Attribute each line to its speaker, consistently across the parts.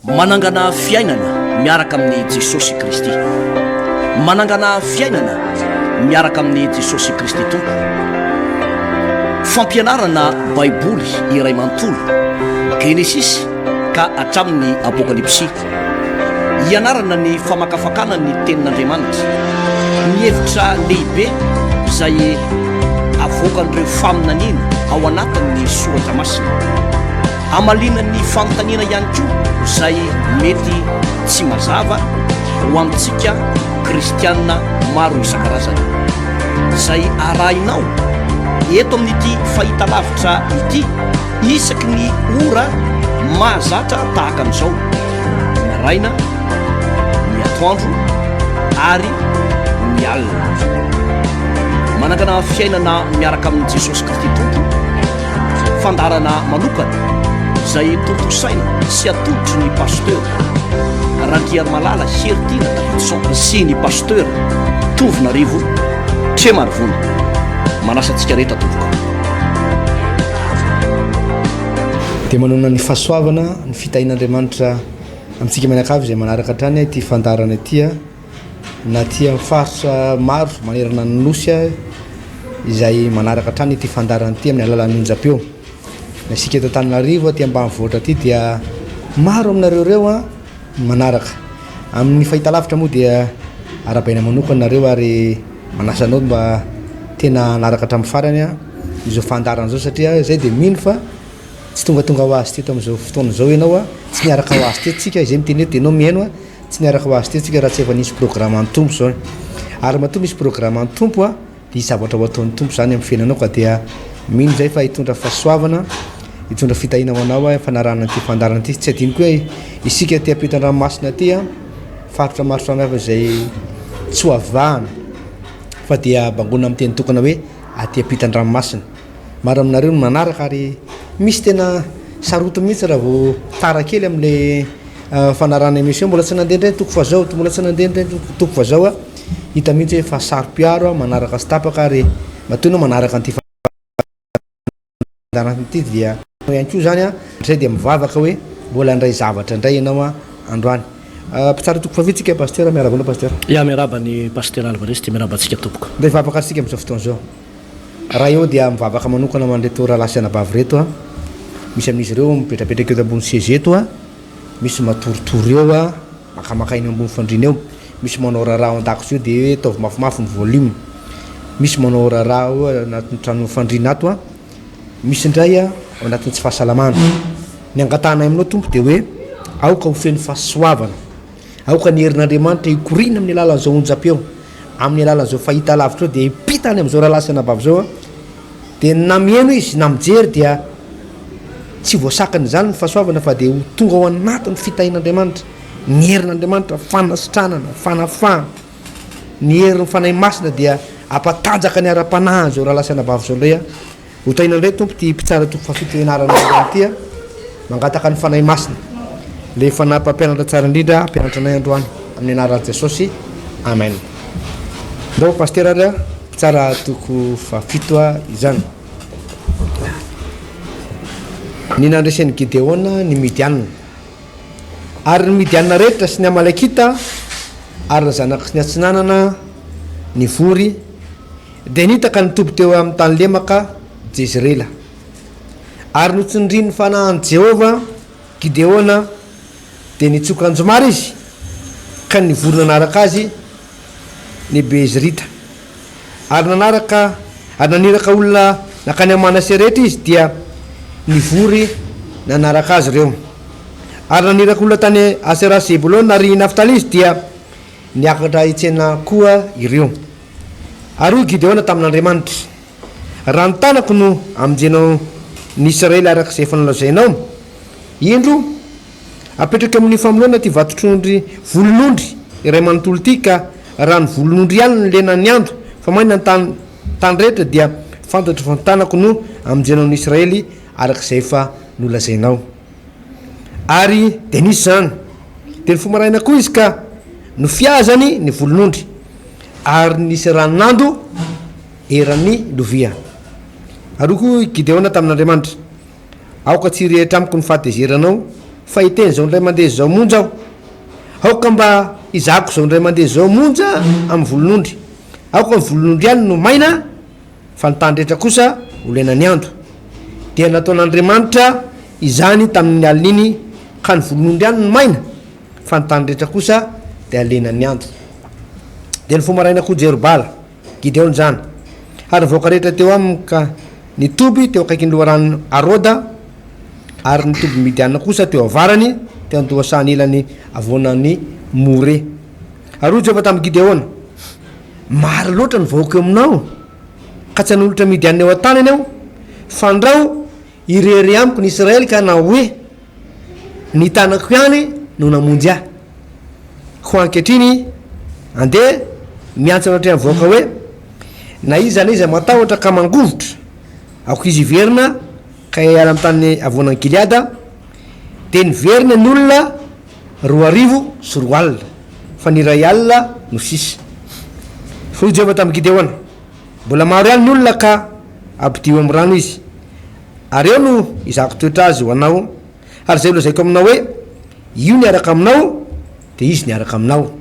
Speaker 1: Manangana fiainana miaraka amin'i Jesosy Kristy. Manangana fiainana miaraka amin'i Jesosy Kristy Tompo. Fampianarana Baiboly iray manontolo, Genesisy ka hatramin'ny Apokalypsy. Ianarana ny famakafakana ny Tenin'Andriamanitra, ny hevitra lehibe izay avoakan'ireo faminaniana ao anatin'ny Soratra Masina. Hamaliana ny fanontaniana ihany koa izay mety tsy mazava ho antsika kristiana maro isan-karazany. Izay arahinao eto amin'ity fahitalavitra ity isaky ny ora mahazatra tahaka an'izao, ny maraina, ny atoandro ary ny alina. Manangana fiainana miaraka amin'i Jesosy Kristy Tompo. Fandaharana manokana izay tontosaina sy atolotry ny Pasteur Randriarimalala Heritiana Davidson sy ny Pasteur Tovonarivo Tremarivony. Manasa antsika rehetra tompoko.
Speaker 2: Dia manonona ny fahasoavana, ny fitahian'Andriamanitra amintsika mianakavy izay manaraka hatrany ity fandaharana ity. na aty amin'ny faritra maro manerana ny Nosy izay manaraka hatrany ity fandaharana ity amin'ny alalan'ny onjam-peo. Na isika eto Antananarivo aty ambanivohitra aty dia maro aminareo ireo no manaraka. Amin'ny fahitalavitra moa dia arahabaina manokana nareo ary manasa anao mba tena hanaraka hatramin'ny farany izao fandaharana izao satria izay dia mino fa tsy tongatonga ho azy teto amin'izao fotoana izao ianao, tsy niaraka ho azy teto tsika, izay miteny eto dia ianao mihaino. Tsy niaraka ho azy teo tsika raha tsy efa nisy programan'ny Tompo zao. Ary matoa misy programan'ny Tompo a, dia hisy zavatra ho ataon'ny Tompo zany amin'ny fiainanao ka dia mino zay fa hitondra fahasoavana, hitondra fitahiana ho anao a, fanarahana an'ity fandaharana ity. Tsy adino koa hoe isika aty ampitan-dranomasina aty a, faritra maro samihafa izay tsy ho avahana fa dia bangoina amin'ny teny tokana hoe aty ampitan-dranomasina. Maro aminareo no manaraka ary misy tena sarotiny mihitsy raha vao tara kely amin'ilay fanarahana émission, mbola tsy nandeha indray ny toko fahazao, mbola tsy nandeha indray ny toko fahazao a, hita mihitsy hoe fa saro-piaro manaraka sy tapaka ary matoa ianao manaraka an'ity fandaharana ity dia ihany koa izany a, izay dia mivavaka hoe mbola handray zavatra indray ianao a androany. Mpitsara toko fahafito tsika Pasteur, miarahaba anao Pasteur.
Speaker 1: Ya, miarahaba an'i Pasteur Alvarez dia miarahaba antsika tompoko.
Speaker 2: Ndray hivavaka ary tsika amin'izao fotoana izao. Raha eo dia mivavaka manokana ho an'ireto rahalahy sy anabavy ireto aho. Misy amin'izy ireo mipetrapetraka eto ambony seza eto, misy matoritory eo, makamaka eny ambony fandriana eo, misy manao raharaha ao an-dakozia eo dia hoe ataovy mafimafy ny volume, misy manao raharaha ao anatin'ny trano fandriana ato, misy indray ao anatin'ny tsy fahasalamana. Ny angatahanay aminao Tompo dia hoe aoka ho feno fahasoavana. Aoka ny herin'Andriamanitra hikoriana amin'ny alalan'izao onjam-peo, amin'ny alalan'izao fahitalavitra izao, dia himpita any amin'izao rahalahy sy anabavy izao, dia na mihaino izy na mijery dia tsy voasakan'izany ny fahasoavana fa dia ho tonga ao anatin'ny fitahian'Andriamanitra, ny herin'Andriamanitra, fanasitranana, fanafahana, ny herin'ny Fanahy Masina dia hampatanjaka ny ara-panahin'izao rahalahy sy anabavy izao indray. Ho tahiana indray Tompo ity mpitsara toko fahafito ianarana androany ity a! Mangataka ny Fanahy Masina, ilay Fanahy mpampianatra tsara indrindra hampianatra anay androany, amin'ny anaran'i Jesosy, Amen. Ndao Pasitera ary a, mpitsara toko fahafito a izany. Ny nandresen'i Gideona ny Midianina. Ary ny Midianina rehetra sy ny Amalekita ary ny zanaky ny atsinanana nivory, Dia nitaka ny toby teo amin'ny tany lemaka Jezirela. Ary notsindrin'ny fanahin'i Jehovah Gideona, dia nitsoka anjomara izy, ka nivory nanaraka azy ny Bezrita. Ary nanaraka, ary naniraka olona nankany amin'i Manase rehetra izy, dia nivory nanaraka azy ireo. Ary naniraka olona tany Asera sy Zebolona ary Naftaly izy, dia niakatra hitsena koa ireo. Ary hoy Gideona tamin'Andriamanitra, Raha ny tanako no hamonjenao ny Israely araka izay efa nolazainao, indro, apetrako eo amin'ny famoloana ity vatotr'ondry volon'ondry iray manontolo ity, ka raha ny volon'ondry ihany no lenan'ny ando, fa maina ny tany tany rehetra, dia fantatro fa ny tanako no hamonjenao ny Israely araka izay efa nolazainao. Ary dia nisy izany. Dia nifoha maraina koa izy ka nofiazany ny volon'ondry. Ary nisy ranonando eran'ny lovia. Ary hoy koa i Gideona tamin'Andriamanitra, Aoka tsy hirehitra amiko ny fahatezeranao. Fa hiteny izao indray mandeha izao monja aho. Aoka mba hizahako izao indray mandeha izao monja amin'ny volon'ondry. Aoka ny volon'ondry ihany no maina, fa ny tany rehetra kosa ho lenan'ny ando. Dia nataon'Andriamanitra izany tamin'iny alina iny, ka ny volon'ondry ihany no maina, fa ny tany rehetra kosa dia lenan'ny ando. Dia nifoha maraina koa Jerobala, Gideona izany, ary ny vahoaka rehetra teo aminy ka nitoby teo akaikin'ny loharanon'i Haroda, ary ny toby Midiana kosa teo avarany, teo an-dohasahan'ilan'ny havoanan'i More. Ary hoy Jehovah tamin'i Gideona, Maro loatra ny vahoaka eo aminao, ka tsy hanolotra Midiana eo an-tanany aho, fandrao hirehareha amiko ny Israely ka hanao hoe, Ny tanako ihany no namonjy ahy. Koa ankehitriny, andeha miantso anatrehan'ny vahoaka hoe, Na iza na iza matahotra ka mangovitra, aoka izy hiverina ka hiala amin'ny tany havoanan'i Gileada. Dia niverina ny olona 2002, fa ny 1000 no sisa. Hoy Jehovah tamin'i Gideona, Mbola maro ihany ny olona ka ampidio amin'ny rano izy. Ary eo no hizahako toetra azy ho anao, ary izay holazaiko aminao hoe, Io niaraka aminao, dia izy niaraka aminao.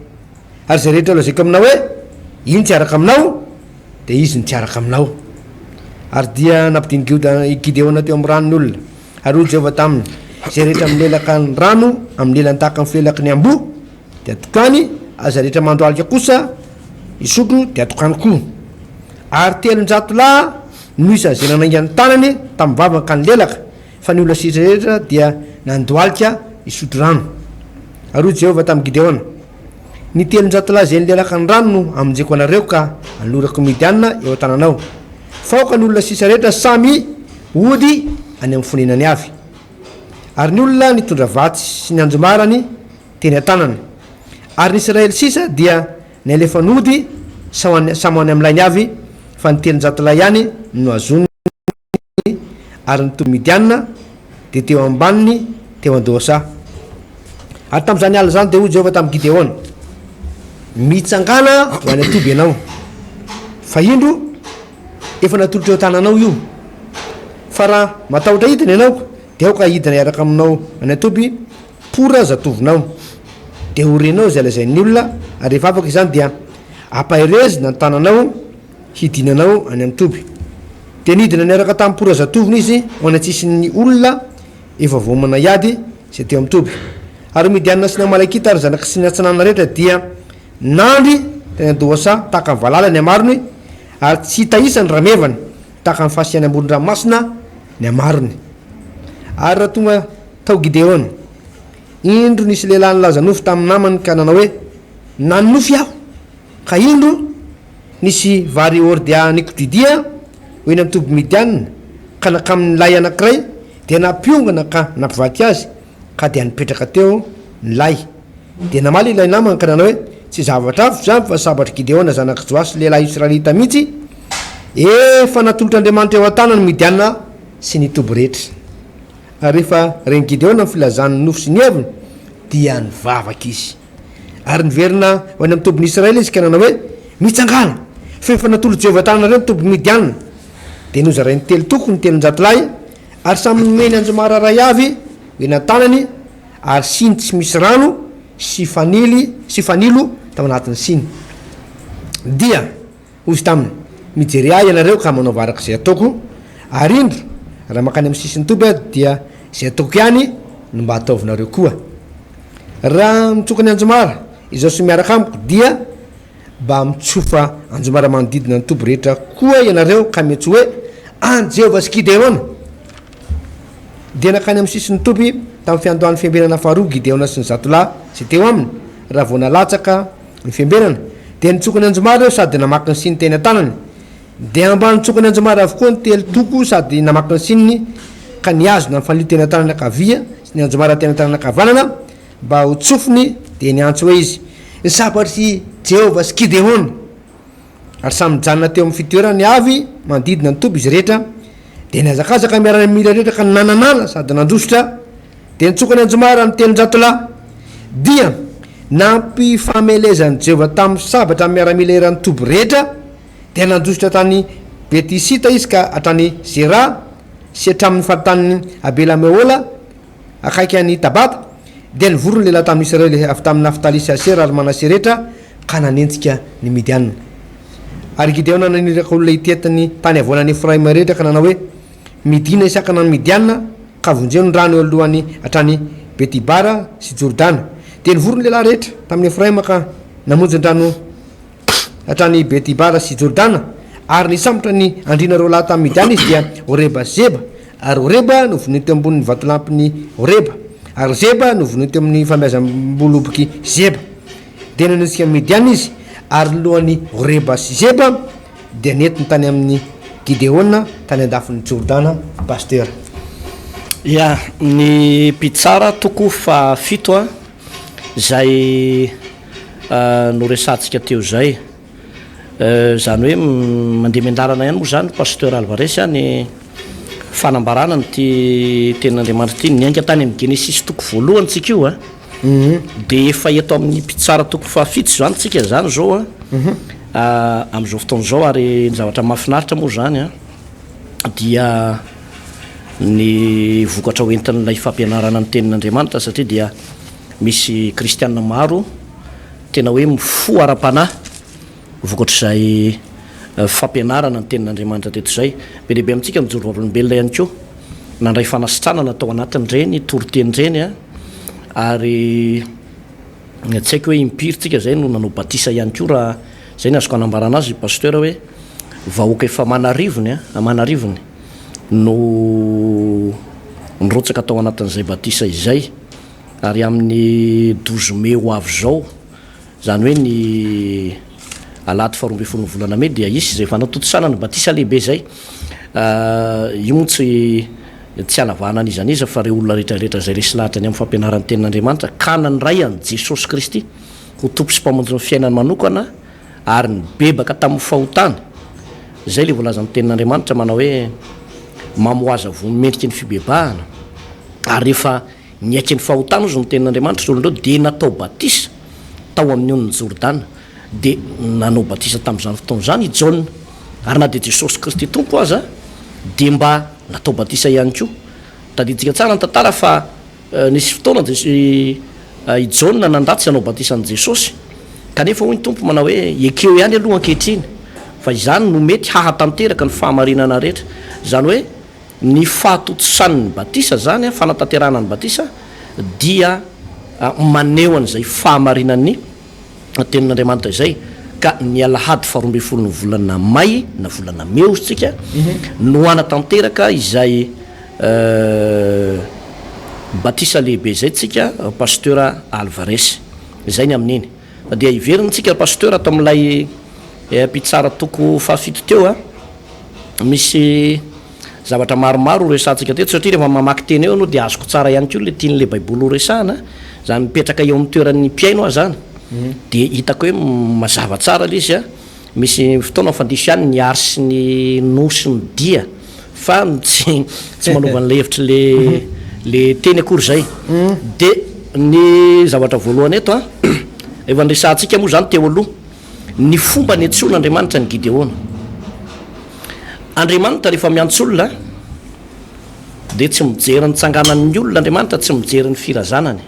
Speaker 2: Ary izay rehetra holazaiko aminao hoe, Io tsy hiaraka aminao, dia izy no tsy hiaraka aminao. Ary dia nampidin'i Gideona teo amin'ny rano ny olona. Ary hoy Jehovah taminy, Izay rehetra milelaka ny rano amin'ny lelany tahaka ny filelaky ny amboa, dia atokany, ary izay rehetra mandohalika kosa hisotro, dia atokany koa. Ary 300 lahy no isan'izay nanainga ny tanany tamin'ny vavany ka nilelaka, fa ny olona sisa rehetra dia nandohalika hisotro rano. Ary hoy Jehovah tamin'i Gideona, Ny 300 lahy izay nilelaka ny rano no hamonjeko anareo ka hanolorako Midiana eo an-tananao. Fa aoka ny olona sisa rehetra samy hody any amin'ny fonenany avy. Ary ny olona nitondra vatsy sy ny anjomarany teny an-tanany. Ary ny Israely sisa dia nalefa nody samy ho any amin'ny lainy avy, fa ny 300 lahy ihany no nohazoniny. Ary ny toby Midiana dia teo ambaniny teo an-dohasaha. Ary tamin'izany alina izany dia hoy Jehovah tamin'i Gideona, Mitsangàna ho any an-toby ianao, fa indro, efa natolotro eo an-tananao io. Fa raha matahotra hidina ianao, dia aoka hidina hiaraka aminao any an-toby Pora zatovonao. Dia ho renao izay lazain'ny olona, ary rehefa afaka izany dia ampaherezina ny tananao hidinanao any amin'ny toby. Dia nidina niaraka tamin'ny Pora zatovony izy ho any an-tsisin'ny olona efa voaomana hiady izay teo amin'ny toby. Ary ny Midianina sy ny Amalekita ary ny zanak'i sy ny atsinanana rehetra dia nandry teny an-dohasaha tahaka ny valala ny hamarony, ary tsy hita isa ny ramevany, tahaka ny fasika any amoron-dranomasina ny hamarony. Ary raha tonga tao Gideona, indro nisy lehilahy nilaza nofy tamin'ny namany ka nanao hoe, Nanonofy aho, ka indro, nisy vary hordea nikodidia ho eny amin'ny toby Midianina, ka nankamin'ny lay anankiray, dia nampiongana ka nampivadika azy, ka dia nipetraka teo ny lay. Dia namaly ilay namany ka nanao hoe, Tsy zavatra hafa izany fa sabatr'i Gideona zanak'i Joasy lehilahy Israelita mihitsy, efa natolotr'Andriamanitra eo an-tanany Midianina sy ny toby rehetra. Ary rehefa ren'i Gideona ny filazany ny nofy sy ny heviny, dia nivavaka izy. Ary niverina ho any amin'ny tobin'i Israely izy ka nanao hoe, Mitsangàna, fa efa natolotr'i Jehovah taminareo ny tobin'i Midianina. Dia nozarainy telo toko ny 300 lahy, ary samy nomeny anjomara iray avy ho eny an-tanany, ary siny tsy misy rano sy fanily sy fanilo tao anatin'ny siny. Dia hoy izy taminy, Mijere ahy ianareo ka manaova araka izay ataoko, ary indro, raha mankany amin'ny sisin'ny toby aho, dia izay ataoko ihany no mba ataovinareo koa. Raha mitsoka ny anjomara izao sy miaraka amiko, dia mba mitsofa anjomara manodidina ny toby rehetra koa ianareo, ka miantsoa hoe, An'i Jehovah sy Gideona! Dia nankany amin'ny sisin'ny toby tamin'ny fiandohan'ny fiambenana faharoa Gideona sy ny zatolahy izay teo aminy, raha vao nalatsaka ny fiambenana. Dia nitsoka ny anjomara ireo sady namaky ny siny teny an-tanany. Dia ambany nitsoka ny anjomara avokoa ny telo toko sady namaky ny sininy, ka nihazona ny fanilo teny an-tanany ankavia sy ny anjomara teny an-tanany ankavanana mba ho tsofiny, dia niantso hoe izy, Ny sabatr'i Jehovah sy Gideona! Ary samy nijanona teo amin'ny fitoerany avy manodidina ny toby izy rehetra, dia nihazakazaka miaramila rehetra ka nananana sady nandositra, dia nitsoka ny anjomara ny 300 lahy. Dia nampifamelezan'i Jehovah tamin'ny sabatra ny miaramila eran'ny toby rehetra, dia nandositra tany Beti-sita izy ka hatrany Zera sy hatramin'ny faritanin'i Abela-mehola. akaiky an'i Tabata, dia nivory ny lehilahy tamin'ny Israely avy tamin'i Naftaly sy Asera ary Manase rehetra, ka nanenjika ny Midianina. Ary Gideona naniraka olona hitety ny tany havoanan'i Efraima rehetra ka nanao hoe, Midìna hisakana ny Midianina, ka vonjeo ny rano eo alohany hatrany Beti-bara sy Jordana. Dia nivory ny lehilahy rehetra tamin'i Efraima ka namonjy ny rano hatrany Beti-bara sy Jordana, ary nisambotra ny andriana roalahy tamin'i Midiana izy, dia Oreba sy Zeba. Ary Oreba novonoiny teo ambonin'ny vatolampin'i Oreba, ary Zeba novonoiny teo amin'ny famiazam-bolobok'i Zeba. Dia nanosika an'i Midiana izy, ary ny lohan'i Oreba sy Zeba dia nentiny tany amin'i Gideona tany an-dafin'i Jordana. Pasteur.
Speaker 1: Ya, ny Mpitsara toko fahafito izay noresahantsika teo izay. Izany hoe mandeha miandalana ihany moa izany Pasteur Alvarez ny fanambarana an'ity tenin'Andriamanitra ity. Niainga tany amin'ny Genesisy toko voalohany tsika io a. Dia efa eto amin'ny Mpitsara toko fahafito izany tsika izany izao a. Amin'izao fotoana izao ary ny zavatra mahafinaritra moa izany a dia ny vokatra hoentin'ilay fampianarana ny tenin'Andriamanitra satria dia misy kristiana maro Tena hoe mifoha ara-panahy vokatr'izay fampianarana ny tenin'Andriamanitra teto izay. Be dia be amintsika mijoro vavolombelona ihany koa nandray fanasitranana tao anatin'ireny toriteny ireny ary tsy haiko hoe impiry tsika izay no nanao batisa ihany koa raha izay ny azoko anambarana azy Pasteur hoe vahoaka efa aman'arivony aman'arivony no nirotsaka tao anatin'izay batisa izay. Ary amin'ny douze mai ho avy izao, izany hoe ny alahady faharoa ambin'ny folon'ny volana mey dia hisy izay fanatontosana ny batisa lehibe izay. Io moa tsy tsy hanavahana an'iza n'iza fa ireo olona rehetra rehetra izay resy lahatra ny amin'ny fampianaran'ny tenin'Andriamanitra ka nandray an'i Jesosy Kristy ho Tompo sy Mpamonjy ny fiainany manokana ary nibebaka tamin'ny fahotany. Izay ilay voalazan'ny tenin'Andriamanitra manao hoe mamoaza voa mendrika ny fibebahana ary rehefa Niaiky ny fahotany hozy ny tenin'Andriamanitra ireo olona ireo dia natao batisa tao amin'ny onin'i Jordana. Dia nanao batisa tamin'izany fotoana izany i Jaona. Ary na dia Jesosy Kristy Tompo aza dia mba natao batisa ihany koa. Tadidintsika tsara ny tantara fa nisy fotoana i Jaona nandà tsy hanao batisa an'i Jesosy. Kanefa hoy ny Tompo manao hoe, ekeo ihany aloha ankehitriny fa izany no mety hahatanteraka ny fahamarinana rehetra. Izany hoe Ny fahatontosan'ny batisa izany, fanatanterahana ny batisa, dia maneho an'izay fahamarinan'ny Tenin'Andriamanitra izay. Ka ny alahady faharoa ambin'ny folon'ny volana may, na volana mey hozy tsika, no hanatanteraka izay batisa lehibe izay tsika, Pasteur Alvarez. Izay ny amin'iny. Fa dia hiverina tsika Pasteur ato amin'ilay mpitsara toko fahafito teo a. Misy zavatra maromaro ho resahantsika teto satria rehefa mamaky teny eo ianao dia azoko tsara ihany koa ilay tian'ilay baiboly ho resahana, izany mipetraka eo amin'ny toeran'ny mpihaino aho izany dia hitako hoe mazava tsara ilay izy a, misy fotoana mifandiso ihany ny ary sy ny no sy ny dia fa tsy tsy manova an'ilay hevitr'ilay le teny akory izay. Dia ny zavatra voalohany eto a, efa niresahantsika moa izany teo aloha. Ny fomba niantsoan'Andriamanitra an'i Gideona. Andriamanitra rehefa miantso olona dia tsy mijery ny tsanganan'ny olona Andriamanitra, tsy mijery ny firazanany.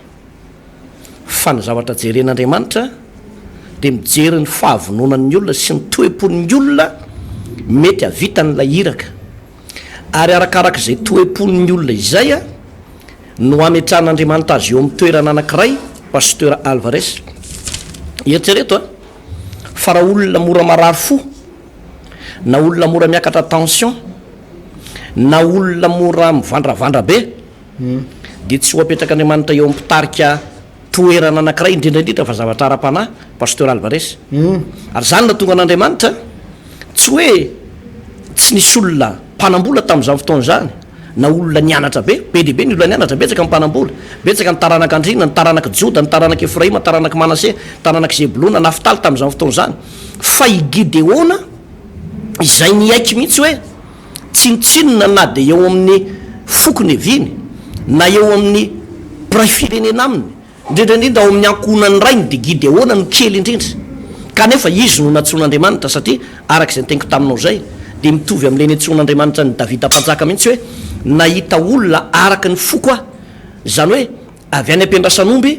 Speaker 1: Fa ny zavatra jeren'Andriamanitra dia mijery ny fahavononan'ny olona sy ny toe-pon'ny olona mety havitan'ilay iraka. Ary arakarak'izay toe-pon'ny olona izay no hametrahan'Andriamanitra azy eo amin'ny toerana anankiray, Pasteur Alvarez. Eritrereto a, fa raha olona mora marary fo, na olona mora miakatra tension, na olona mora mivandravandra be, dia tsy ho apetrak'Andriamanitra eo amin'ny mpitarika toerana anankiray, indrindra indrindra fa zavatra ara-panahy, Pasteur Alvarez. Ary izany nahatonga an'Andriamanitra, tsy hoe tsy nisy olona mpanam-bola tamin'izany fotoana izany, na olona nianatra be, be dia be ny olona nianatra, betsaka ny mpanam-bola, betsaka ny taranak'andriana, ny taranak'i Joda, ny taranak'i Efraima, taranak'i Manase, taranak'i Zebolona, Naftaly tamin'izany fotoana izany. Fa i Gideona, izay niaiky mihitsy hoe tsinontsinona na dia eo amin'ny foko niaviany, na eo amin'ny mpiray firenena aminy, Indrindra indrindra ao amin'ny ankohonan'ny rainy dia Gideona no kely indrindra. Kanefa izy no nantsoin'Andriamanitra satria araka izay niteniko taminao izay dia mitovy amin'ilay niantsoan'Andriamanitra an'i Davida mpanjaka mihitsy hoe nahita olona araka ny foko aho. Izany hoe avy any am-piandrasan'omby,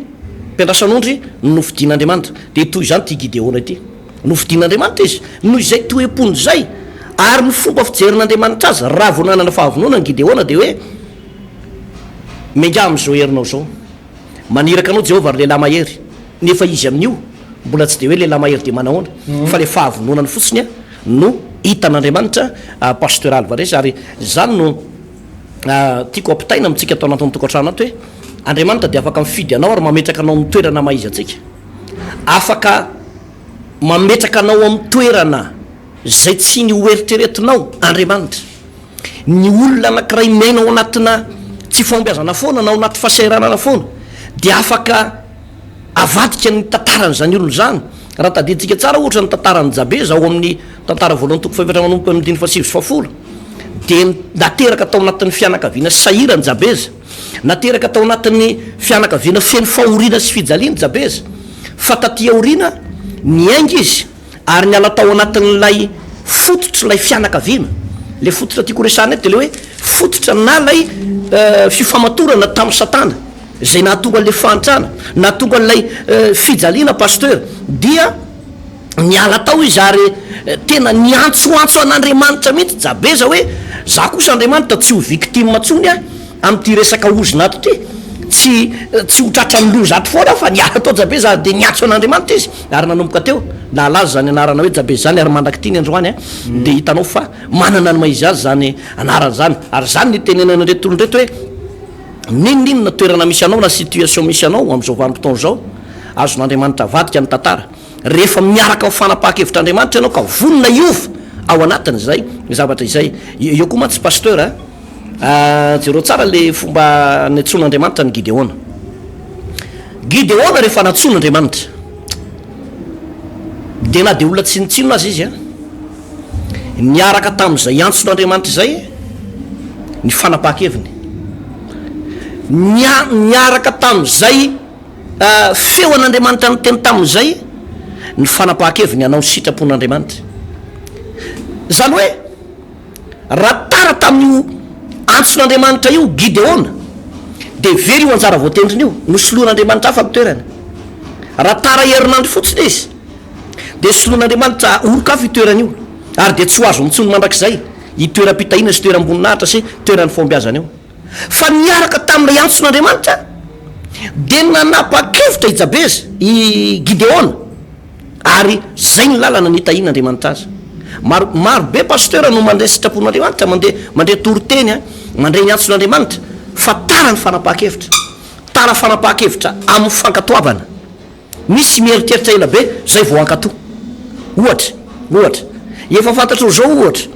Speaker 1: mpiandrasan'ondry no nofidin'Andriamanitra. Dia toy izany ity Gideona ity. Nofidin'Andriamanitra izy noho izay toe-pony izay ary ny fomba fijerin'Andriamanitra azy raha vao nanana fahavononana Gideona dia hoe, Miaingà amin'izao herinao izao. Maniraka anao Jehovah ry lehilahy mahery. Nefa izy amin'io mbola tsy dia hoe lehilahy mahery dia manahoana fa ilay fahavononany fotsiny no hitan'Andriamanitra Pasteur Alvarez ary izany no tiako ampitaina amintsika ato anatin'ny tokantrano ato hoe Andriamanitra dia afaka mifidy anao ary mametraka anao amin'ny toerana maha izy antsika. Afaka mametraka anao amin'ny toerana izay tsy ny ho eritreretinao Andriamanitra. Ny olona anankiray miaina ao anatina tsy fahombiazana foana na ao anaty fahasahiranana foana dia afaka avadika ny tantaran'izany olona izany. Raha tadidintsika tsara ohatra ny tantaran'i Jabeza ao amin'ny tantara voalohany toko fahefatra manomboka amin'ny andininy fahasivy sy fahafolo dia nateraka tao anatin'ny fianakaviana sahirana Jabeza. Nateraka tao anatin'ny fianakaviana feno fahoriana sy fijaliana Jabeza. Fa taty aoriana niainga izy ary niala tao anatin'ilay fototr'ilay fianakaviana. Ilay fototra tiako horesahana eto dia ilay hoe fototra na ilay fifamatorana tamin'i Satana izay nahatonga an'ilay fahantrana, nahatonga an'ilay fijaliana Pasteur, dia niala tao izy ary tena niantsoantso an'Andriamanitra mihitsy Jabeza hoe za kosa Andriamanitra tsy ho victime intsony aho amin'ity resaka ozona ato ity, tsy tsy ho tratran'ny loza ato foana aho fa niala tao Jabeza ary dia niantso an'Andriamanitra izy ary nanomboka teo nahalaza izany anarana hoe Jabeza izany ary mandrak'ity ny androany dia hitanao fa manana ny maha izy azy izany anarana izany ary izany no itenenana an'ireto olona ireto hoe n'inon'inona toerana misy anao na situation misy anao amin'izao vanim-potoana izao azon'Andriamanitra avadika ny tantara. Rehefa miaraka amin'ny fanapahan-kevitr'Andriamanitra ianao ka vonona hiova ao anatin'izay zavatra izay. Eo koa mantsy Pasteur a, jereo tsara le fomba niantsoan'Andriamanitra an'i Gideona. Gideona rehefa nantsoin'Andriamanitra dia na dia olona tsinontsinona aza izy a, niaraka tamin'izay antson'Andriamanitra izay ny fanapahan-keviny. Niaraka tamin'izay Feo an'Andriamanitra niteny tamin'izay ny fanapahan-keviny hanao ny sitrapon'Andriamanitra. Izany hoe, raha tara tamin'io antson'Andriamanitra io Gideona, dia very io anjara voatendriny io, nosoloan'Andriamanitra hafa ny toerany. Raha tara herinandro fotsiny izy, dia soloan'Andriamanitra olon-kafa io toerana io, ary dia tsy ho azony intsony mandrakizay io toeram-pitahiana sy toeram-boninahitra sy toeran'ny fahombiazana io. Fa niaraka tamin'ilay antson'Andriamanitra, dia nanapa-kevitra i Jabeza, i Gideona, ary izay ny lalana nitahian'Andriamanitra azy. Maro, maro be pasteur no mandre sitrapon'Andriamanitra, mandeha, mandre toriteny, mandre ny antson'Andriamanitra, fa tara ny fanapahan-kevitra. Tara fanapahan-kevitra amin'ny fankatoavana. Misy mieritreritra ela be zay vao hankatò. Ohatra, ohatra, efa fantatrao zao ohatra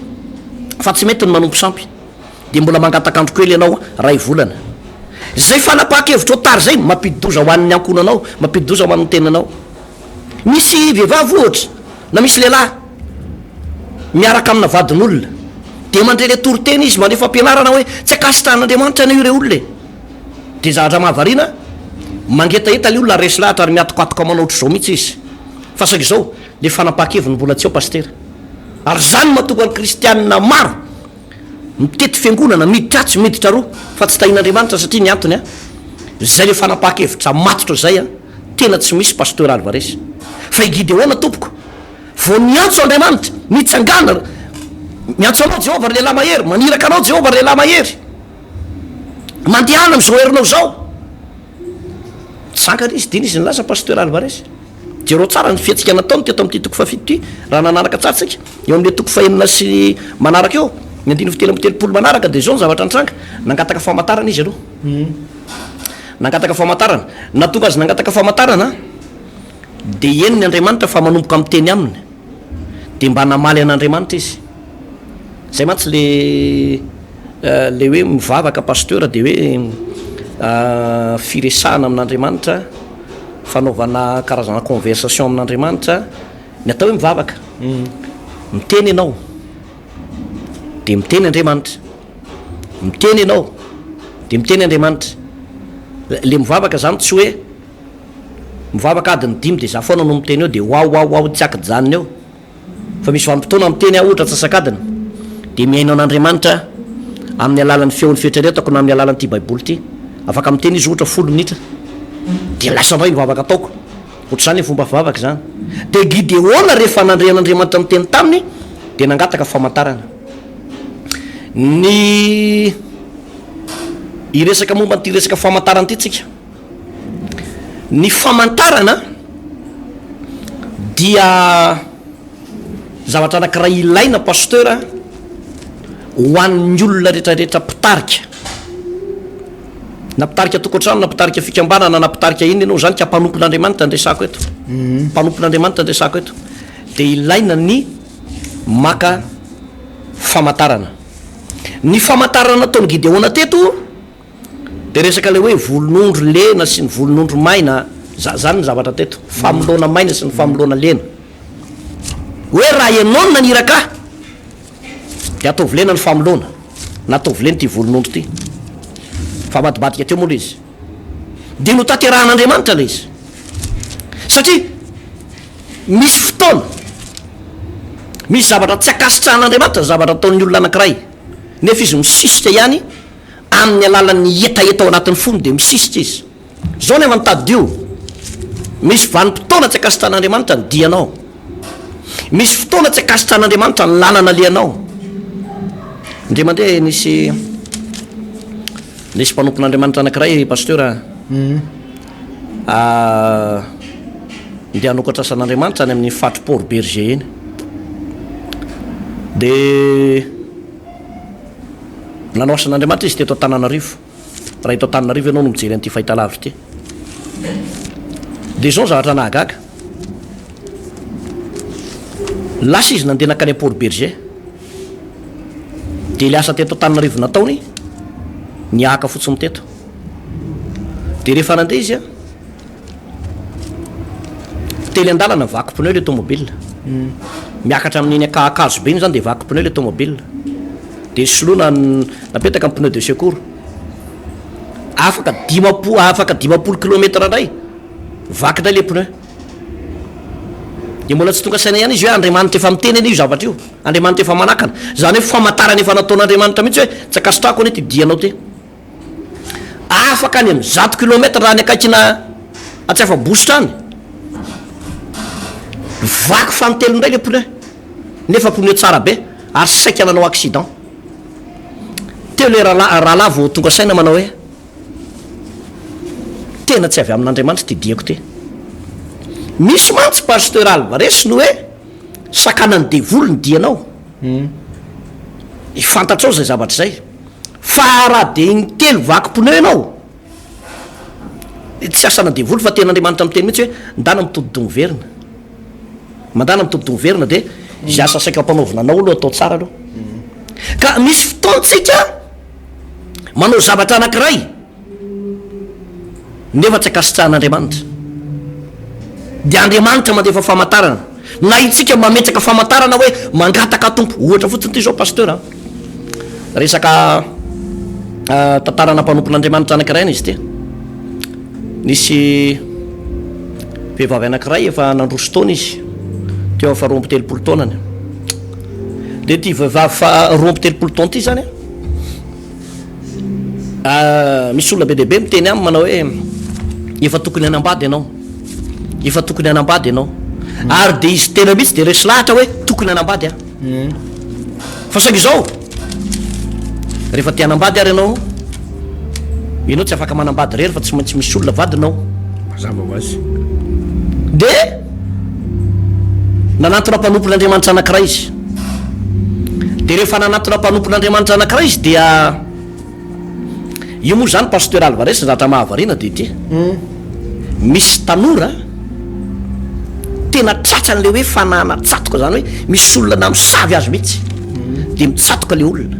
Speaker 1: fa tsy mety ny manompo sampy, dia mbola mangataka andro kely ianao ray volana. Zay fanapahan-kevitrao tara zay mampidi-doza ho an'ny ankohonanao, mampidi-doza ho an'ny tenanao. Misy vehivavy ohatra na misy lehilahy miaraka amina vadin'olona, dia mandre le toriteny izy, mandre fampianarana hoe tsy ankasitrahan'Andriamanitra anie io rey olona e. Dia zavatra mahavariana, mangetaheta ilay olona ary resy lahatra ary mihatokatoka manao ohatr'izao mihitsy izy. Fa saingy izao, ilay fanapahan-keviny mbola tsy ao Pasitera. Ary izany no mahatonga ny kristianina maro mitety fiangonana, miditra atsy, miditra aroa, fa tsy tahian'Andriamanitra satria ny antony an, izay ilay fanapahan-kevitra matotra izay an, tena tsy misy Pasteur Alvarez. Fa i Gideona tompoko, vao niantso Andriamanitra, nitsangana, miantso anao Jehovah ry lehilahy mahery, maniraka anao Jehovah ry lehilahy mahery. Mandehana amin'izao herinao izao. Nitsangana izy, dia izy nilaza Pasteur Alvarez. Jereo tsara ny fihetsika nataony teto amin'ity toko fahafito ity, raha nanaraka tsara isika. Eo amin'ilay toko fahenina sy manaraka eo, ny andininy fahatelo amby telopolo manaraka, dia izao ny zavatra nitranga. Nangataka famantarana izy aloha. Nangataka famantarana. Nahatonga azy nangataka famantarana, dia henony Andriamanitra fa manomboka miteny aminy. Dia mba namaly an'Andriamanitra izy. Zay mantsy le le hoe mivavaka pasteur de hoe firesahana amin'Andriamanitra, fanaovana karazana conversation amin'Andriamanitra ny atao hoe mivavaka. Miteny ianao de miteny Andriamanitra, miteny ianao de miteny Andriamanitra. Le mivavaka zany tsy hoe mivavaka adiny dimy de za foana no miteny eo de waw waw waw tsy ankijanona eo. Fa misy vanim-potoana miteny aho ohatra antsasak'adiny, dia mihaino an'Andriamanitra aho amin'ny alalan'ny feon'ny fieritreretako na amin'ny alalan'ity Baiboly ity. Afaka miteny izy ohatra folo minitra dia lasa indray ny vavaka ataoko. Ohatr'izany ny fomba fivavaka izany. Dia Gideona rehefa nandre an'Andriamanitra niteny taminy dia nangataka famantarana. Ny hiresaka momba an'ity resaka famantarana ity tsika. Ny famantarana dia zavatra anankiray ilaina pasteur ho an'ny olona rehetrarehetra mpitarika. Na mpitarika tokantrano na mpitarika fikambanana na mpitarika inona ianao izany ka mpanompon'Andriamanitra no resako eto. Mpanompon'Andriamanitra no resako eto. Dia ilaina ny maka famantarana. Ny famantarana nataon'i Gideona teto dia resaka ilay hoe volon'ondry lena sy ny volon'ondry maina, za- zany ny zavatra teto. Famoloana maina sy ny famoloana lena. Hoe raha ianao no naniraka ahy dia ataovy lena ny famoloana na ataovy lena ity volon'ondry ity. Fa avadibadika teo moa ilay izy. Dia notanterahan'Andriamanitra ilay izy. Satria misy fotoana, misy zavatra tsy ankasitrahan'Andriamanitra ny zavatra ataon'ny olona anankiray, nefa izy misisika ihany amin'ny alalan'ny hetaheta ao anatin'ny fony dia misisika izy. Izao nefa ny tadidio, misy vanim-potoana tsy ankasitrahan'Andriamanitra ny dianao. Misy fotoana tsy ankasitrahan'Andriamanitra ny lalana alehanao. Indray mandeha nisy nisy mpanompon'Andriamanitra anankiray pasteur a. Ndeha hanokatra asan'Andriamanitra any amin'ny faritry Port Bergé iny. Dia nanao asan'Andriamanitra izy teto Antananarivo. Raha eto Antananarivo ianao no mijery an'ity fahitalavitra ity. Dia izao ny zavatra nahagaga. Lasa izy nandeha nankany Port Bergé. Dia ilay asa teto Antananarivo nataony, nihahaka fotsiny teto. Dia rehefa nandeha izy an, teny an-dalana vaky pneu ilay tomobile. Miakatra amin'iny Ankahazo be iny izany dia vaky pneu ilay tomobile. Dia soloina napetaka ny pneu de secours. Afaka dimapo afaka 50 kilomètre indray, vaky indray ilay pneu. Dia mbola tsy tonga saina ihany izy hoe Andriamanitra efa miteny anie io zavatra io. Andriamanitra efa manakana. Izany hoe famantarana efa nataon'Andriamanitra mihitsy hoe tsy ankasitrahako anie ity dianao ity. Afaka any amin'ny 100 kilomètre raha any akaikina Antsiafabositra any. Vaky fanintelony indray ilay pneu. Nefa pneu tsara be ary saika nanao accident. Teo ilay rahalahy rahalahy vao tonga saina manao hoe tena tsy avy amin'Andriamanitra ity diako ity. Misy mantsy Pasteur Alvarez ny hoe sakanan'ny devoly ny dianao. Fantatrao izay zavatra izay. Fa raha dia intelo vaky pneu ianao, tsy asana devoly fa tena Andriamanitra miteny mihitsy hoe ndana mitodi-doha miverina. Mandana mitodi-doha miverina dia izay asa saika ampanaovina anao aloha atao tsara aloha. Ka misy fotoantsika manao zavatra anankiray nefa tsy ankasitrahan'Andriamanitra. Dia Andriamanitra mandefa famantarana. Na itsika mametraka famantarana hoe mangataka Tompo. Ohatra fotsiny ity izao Pasteur a. Resaka tantarana mpanompon'Andriamanitra anankiray izy ity. Nisy vehivavy anankiray efa nandroso taona izy, teo amin'ny faha 32 taonany. Dia ity vehivavy faha 32 taona ity izany a, misy olona be dia be miteny aminy manao hoe efa tokony hanambady ianao, efa tokony hanambady ianao. Ary dia izy tena mihitsy dia resy lahatra hoe tokony hanambady aho. Fa saingy izao, rehefa te hanambady ary ianao, ianao tsy afaka manambady irery fa tsy maintsy misy olona vadinao.
Speaker 2: Mazava ho azy.
Speaker 1: Dia nanantona mpanompon'Andriamanitra anankiray izy. Dia rehefa nanantona mpanompon'Andriamanitra anankiray izy dia Io moa izany Pasteur Alvarez ny zavatra mahavariana dia ity. Misy tanora tena tratran'ilay hoe fanahana tsatoka izany hoe misy olona namosavy azy mihitsy dia mitsatoka ilay olona.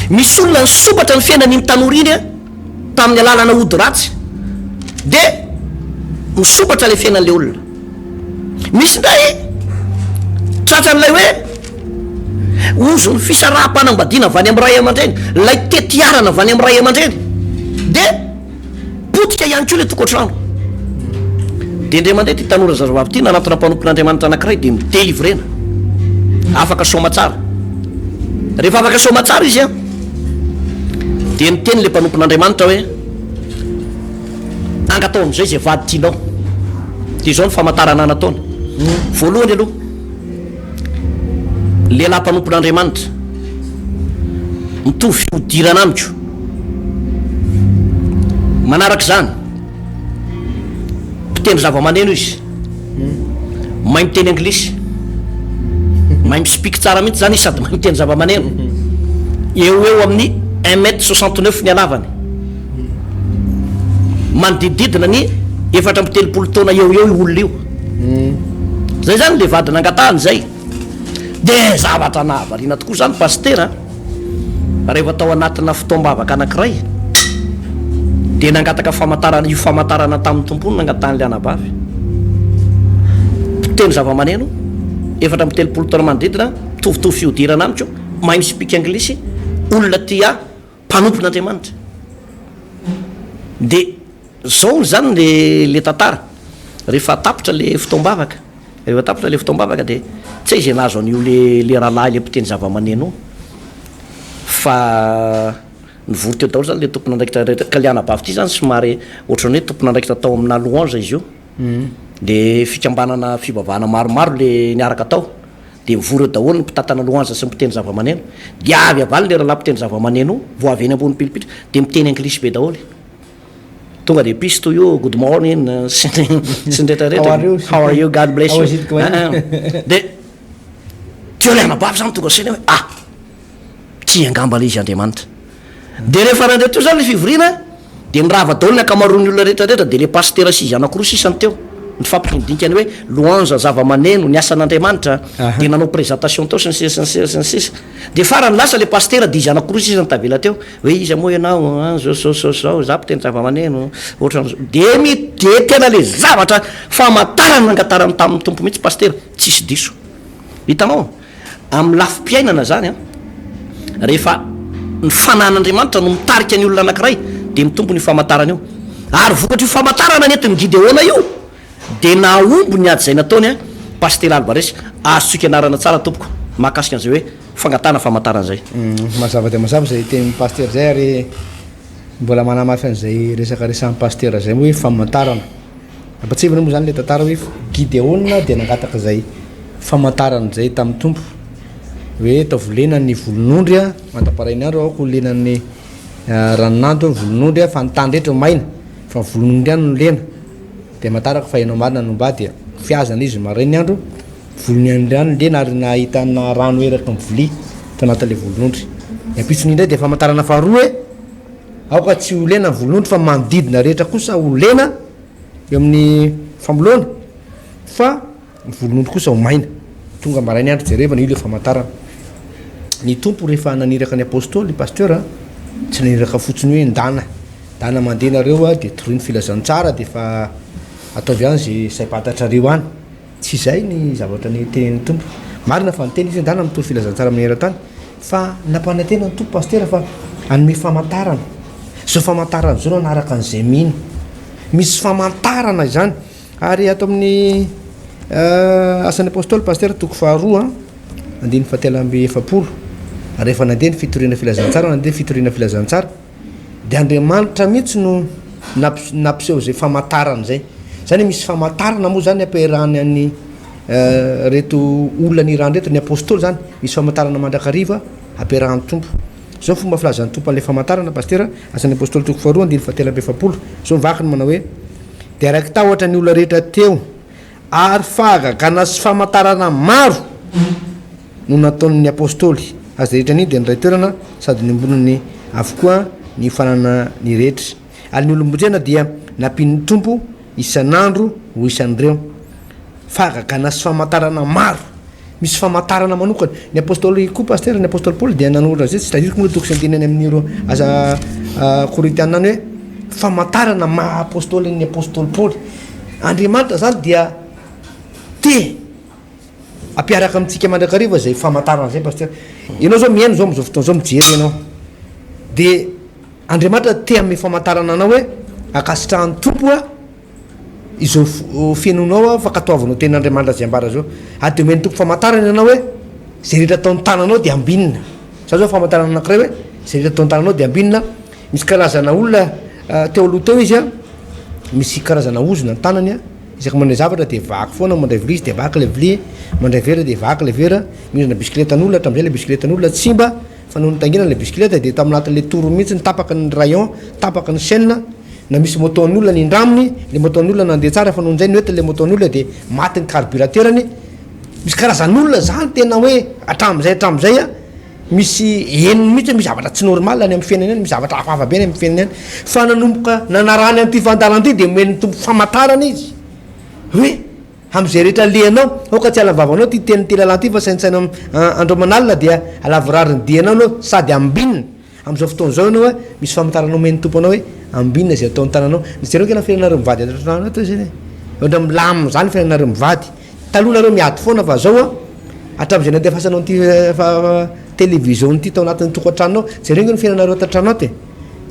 Speaker 1: Misy olona nisokatra ny fiainan'iny tanora iny tamin'ny alalana ody ratsy dia misokatra ilay fiainan'ilay olona. Misy indray tratran'ilay hoe ozon'ny fisaraham-panambadiana avy any amin'ny ray aman-dreny, ilay tetiarana avy any amin'ny ray aman-dreny, dia potika ihany koa ilay tokantrano. Dia indray mandeha ity tanora zazavavy ity nanatona mpanompon'Andriamanitra anankiray dia mi-delivrena. Afaka soamatsara. Rehefa afaka soamatsara izy an, dia niteny ilay mpanompon'Andriamanitra hoe. Angatao amin'izay izay vady tianao. Dia izao ny famantarana nataony. Voalohany aloha, lehilahy mpanompon'Andriamanitra, mitovy fihodirana amiko. Manaraka izany, mpitendry zava-maneno izy, mahay miteny anglisy, mahay mi-speak tsara mihitsy izany izy sady mahay mitendry zava-maneno. Eo ho eo amin'ny un mètre 69 ny halavany. Manodidididina ny 34 taona eo ho eo io olona io. Zay zany le vady nangatahany zay. De zavatra nahavariana tokoa zany pasitera a, rehefa tao anatina fotoam-bavaka anankiray de nangataka famantarana, io famantarana tamin'ny Tompo io no nangatahan'ilay anabavy. Mpitendry zava-maneno, 34 taona manodidina, mitovitovy fihodirana amiko, mahay mi-speak anglisy, olona tia ahy, mpanompon'Andriamanitra. De zao zany le le tantara, rehefa tapitra le fotoam-bavaka, rehefa tapitra le fotoam-bavaka de tsy hay zay nahazo an'io le le rahalahy le mpitendry zava-maneno io fa nivory teo daholo zany le tompon'andraikitra rehetra, ka le anabavy ity zany somary ohatran'ny hoe tompon'andraikitra tao amina louange izy io, de fikambanana fivavahana maromaro le niaraka tao. Dia mivory eo daholo ny mpitantana louange sy ny mpitendry zavamaneno. Dia avy avy any le rahalahy mpitendry zavamaneno vao avy eny ambony pilipitra dia miteny anglisy be daholo. Tonga dia peace to you, good morning sy ny sy ny rehetra rehetra.
Speaker 2: How are you?
Speaker 1: How are you, God bless
Speaker 2: How
Speaker 1: you.
Speaker 2: is it going?
Speaker 1: Ah, ah. Dia teo ilay anabavy zany tonga saina hoe ah, tia angamba ilay izy Andriamanitra. Dia rehefa nandre teo zany le fivoriana dia nirava daholo ny ankamaroan'ny olona rehetra rehetra dia le pasitera sy izy anakiroa sisa no teo nifampidinika ny hoe louange zava-maneno ny asan'Andriamanitra dia nanao présentation teo sy ny sisa sy ny sisa sy ny sisa dia farany lasa le pasitera dia izy anakiroa sisa no tavela teo hoe iza moa ianao an zao zao zao zao za mpitendry zava-maneno ohatran'izao dia mi dia tena le zavatra famantarana nangatarany tamin'ny Tompo mihitsy pasitera tsisy diso hitanao Amin'ny lafim-piainana izany an, rehefa ny fanahin'Andriamanitra no mitarika ny olona anankiray dia mitombo ny famantarana io. Ary vokatr'io famantarana nentin'i Gideona io dia nahomby ny ady izay nataony an, Pasitera Alvarez, azontsika ianarana tsara tompoko mahakasika an'izay hoe fangatahana famantarana izay.
Speaker 2: Mazava dia mazava izay tenin'i Pasitera izay ary mbola manamafy an'izay resaka resahin'i Pasitera izay moa hoe famantarana. Ampatsiahivina moa izany ilay tantara hoe Gideona dia nangataka izay famantarana izay tamin'ny Tompo hoe ataovy lena ny volon'ondry mandra-parain'ny andro, aoka ho lenan'ny ranon'ando ny volon'ondry fa ny tany rehetra ho maina fa ny volon'ondry ihany no lena. Dia amantarako fa ianao marina no mba dia fihazana izy marain'ny andro, volon'ondry ihany no lena ary nahitana rano eraky ny vilia tao anatin'ilay volon'ondry. Ny ampitsony indray dia famantarana faharoa hoe Aoka tsy ho lena ny volonondry fa manodidina rehetra kosa ho lena eo amin'ny famoloana fa ny volonondry kosa ho maina. Tonga maraina andro jerevana io le famantarana. Ny Tompo rehefa naniraka ny apostoly, pasteur, tsy naniraka fotsiny hoe ndana, ndana mandeha nareo dia torio ny filazantsara dia efa ataovy any ze saim-pantatrareo any. Tsy izay ny zavatra nitenenin'ny Tompo. Marina fa niteny Izy hoe ndana mitory filazantsara maneran-tany, fa nampanantena ny Tompo Pasitera fa hanome famantarana. Izao famantarana izao no hanaraka an'izay mino. Misy famantarana izany. Ary ato amin'ny Asan'ny Apostoly Pasitera toko faharoa, andininy fahatelo amby efapolo, rehefa nandeha ny fitoriana filazantsara, nandeha ny fitoriana filazantsara, Dia Andriamanitra mihitsy no nampiseho izay famantarana izay. Izany hoe misy famantarana moa izany ampiarahany an'ny reto olona nirahany reto, ny apostoly izany, misy famantarana mandrakariva ampiarahan'ny Tompo. Izao ny fomba filazan'ny Tompo an'ilay famantarana, Pasitera, Asan'ny Apostoly toko faharoa andininy fahatelo amby efapolo. Izao ny vakiny manao hoe, Dia raiki-tahotra ny olona rehetra teo, ary fahagagana sy famantarana maro no nataon' ny Apostoly. Azy rehetra anio dia niray toerana sady niombonany avokoa ny fanana ny rehetra. Ary ny olom-bonjena dia nampian' ny Tompo isan' andro ho isan' ireo. Fahagagana sy famantarana maro. Misy famantarana manokana. Ny Apostoly koa Pasitera, ny Apostoly Paoly dia nanoratra izay, tsy tadidiko moa toko sy andininy any amin'ireo asa Korintiana any hoe famantarana maha Apostoly ny Apostoly Paoly. Andriamanitra izany dia te hampiaraka amintsika mandrakariva izay famantarana izay Pasitera. Ianao izao mihaino izao amin'izao fotoana izao, mijery ianao. Dia Andriamanitra te hanome famantarana anao hoe ankasitrahan'ny Tompo aho. Izao fenonao aho fankatoavanao tenin'Andriamanitra izay ambara izao. Ary dia omen'ny Tompo famantarana ianao hoe izay rehetra ataon'ny tananao dia ambinina. Izany izao famantarana anankiray hoe izay rehetra ataon'ny tananao dia ambinina. Misy karazana olona teo aloha teo izy an, Misy karazana ozona ny tanany a, isaky mandray zavatra dia vaky foana, mandray vilia izy dia vaky ilay vilia, mandray vera dia vaky ilay vera, mindrana bisikletan'olona hatramin'izay ilay bisikletan'olona tsy simba fa noho ny nitaingenana ilay bisikileta dia tao anatin'ilay tour mihitsy tapaka ny rayon, tapaka ny chaîne, na misy moto an'olona nindraminy, ilay moto an'olona nandeha tsara fa noho izay noentiny ilay moto an'olona dia maty ny carburateur-ny, misy karazan'olona zany tena hoe hatramin'izay hatramin'izay a, misy henony mihitsy hoe misy zavatra tsy normal any amin'ny fiainany any, misy zavatra hafahafa be any amin'ny fiainany any, fa nanomboka nanarahany an'ity fandaharana ity dia nomen'ny Tompo famantarana izy hoe Amin'izay rehetra alehanao, aoka tsy hiala ny vavanao ity tenin'ity lalàna ity fa saintsaino andro aman'alina dia halavorary ny dianao ianao sady ambinina. Amin'izao fotoana izao ianao a, misy famantarana omen'ny Tompo anao hoe ambinina izay ataon'ny tananao. Jereo ange ny fiainanareo mivady ato an-trano ato izany e. Ohatran'ny milamina izany ny fiainanareo mivady. Taloha nareo miady foana fa zao a, hatramin'izay nandefasanao an'ity télévision ity tao anatin'ny tokantranonao, jereo ange ny fiainanareo ato an-trano ato e.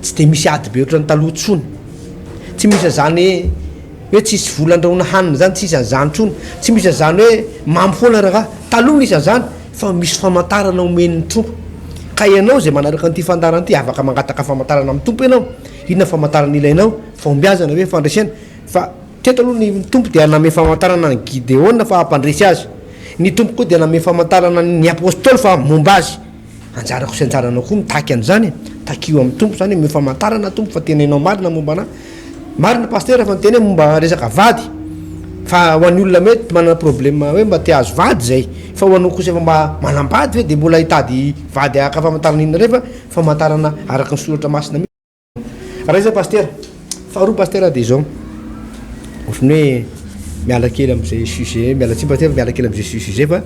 Speaker 2: Tsy dia misy ady be ohatran'ny taloha intsony. Tsy misy an'izany hoe tsisy vola andrahoina hanina izany, tsisy an'izany intsony. Tsy misy an'izany hoe mamo foana rangahy. Taloha nisy an'izany fa misy famantarana omen'ny Tompo. Ka ianao izay manaraka an'ity fandaharana ity, afaka mangataka famantarana amin'ny Tompo ianao. Inona famantarana ilainao? Fahombiazana ve? Fandresena? Fa teto aloha ny Tompo dia nanome famantarana an'i Gideona fa hampandresy azy. Ny Tompo koa dia nanome famantarana ny Apostoly fa momba azy. Anjarako sy anjaranao koa mitaky an'izany e! Takio amin'ny Tompo izany hoe omeo famantarana Tompo fa tena ianao marina momba anah. Marina Pasitera fa niteny hoe momba resaka vady fa ho an'ny olona mety manana problème hoe mba te hahazo vady izay fa ho anao kosa efa mba manambady ve dia mbola hitady vady haka famantarana inona indray fa famantarana araka ny soratra masina mihitsy. Raha izay Pasitera. Faharoa Pasitera dia izao, ohatran'ny hoe miala kely amin'izay sujet, miala tsiny Pasitera fa miala kely amin'izay sujet izay fa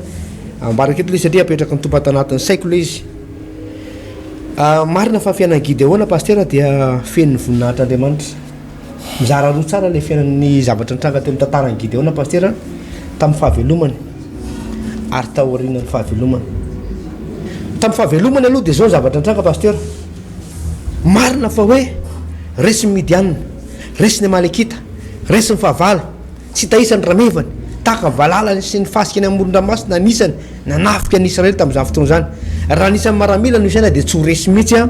Speaker 2: ambarako eto ilay izy satria apetraky ny Tompo ato anatin'ny saiko ilay izy. Marina fa fiainan'i Gideona Pasitera dia feno ny voninahitr'Andriamanitra. Mizara roa tsara ilay fiainan'ny zavatra nitranga teo amin'ny tantaran'i Gideona Pasitera tamin'ny fahavelomany ary taorian'ny fahavelomany. Tamin'ny fahavelomany aloha dia izao ny zavatra nitranga Pasitera. Marina fa hoe resy ny Midianina, resy ny Amalekita, resy ny fahavalo, tsy hita isa ny ramevany, tahaka ny valala sy ny fasika eny amoron-dranomasina ny isany, nanafika ny Israely tamin'izany fotoana izany. Raha ny isan'ny maramila no isaina dia tsy ho resy mihitsy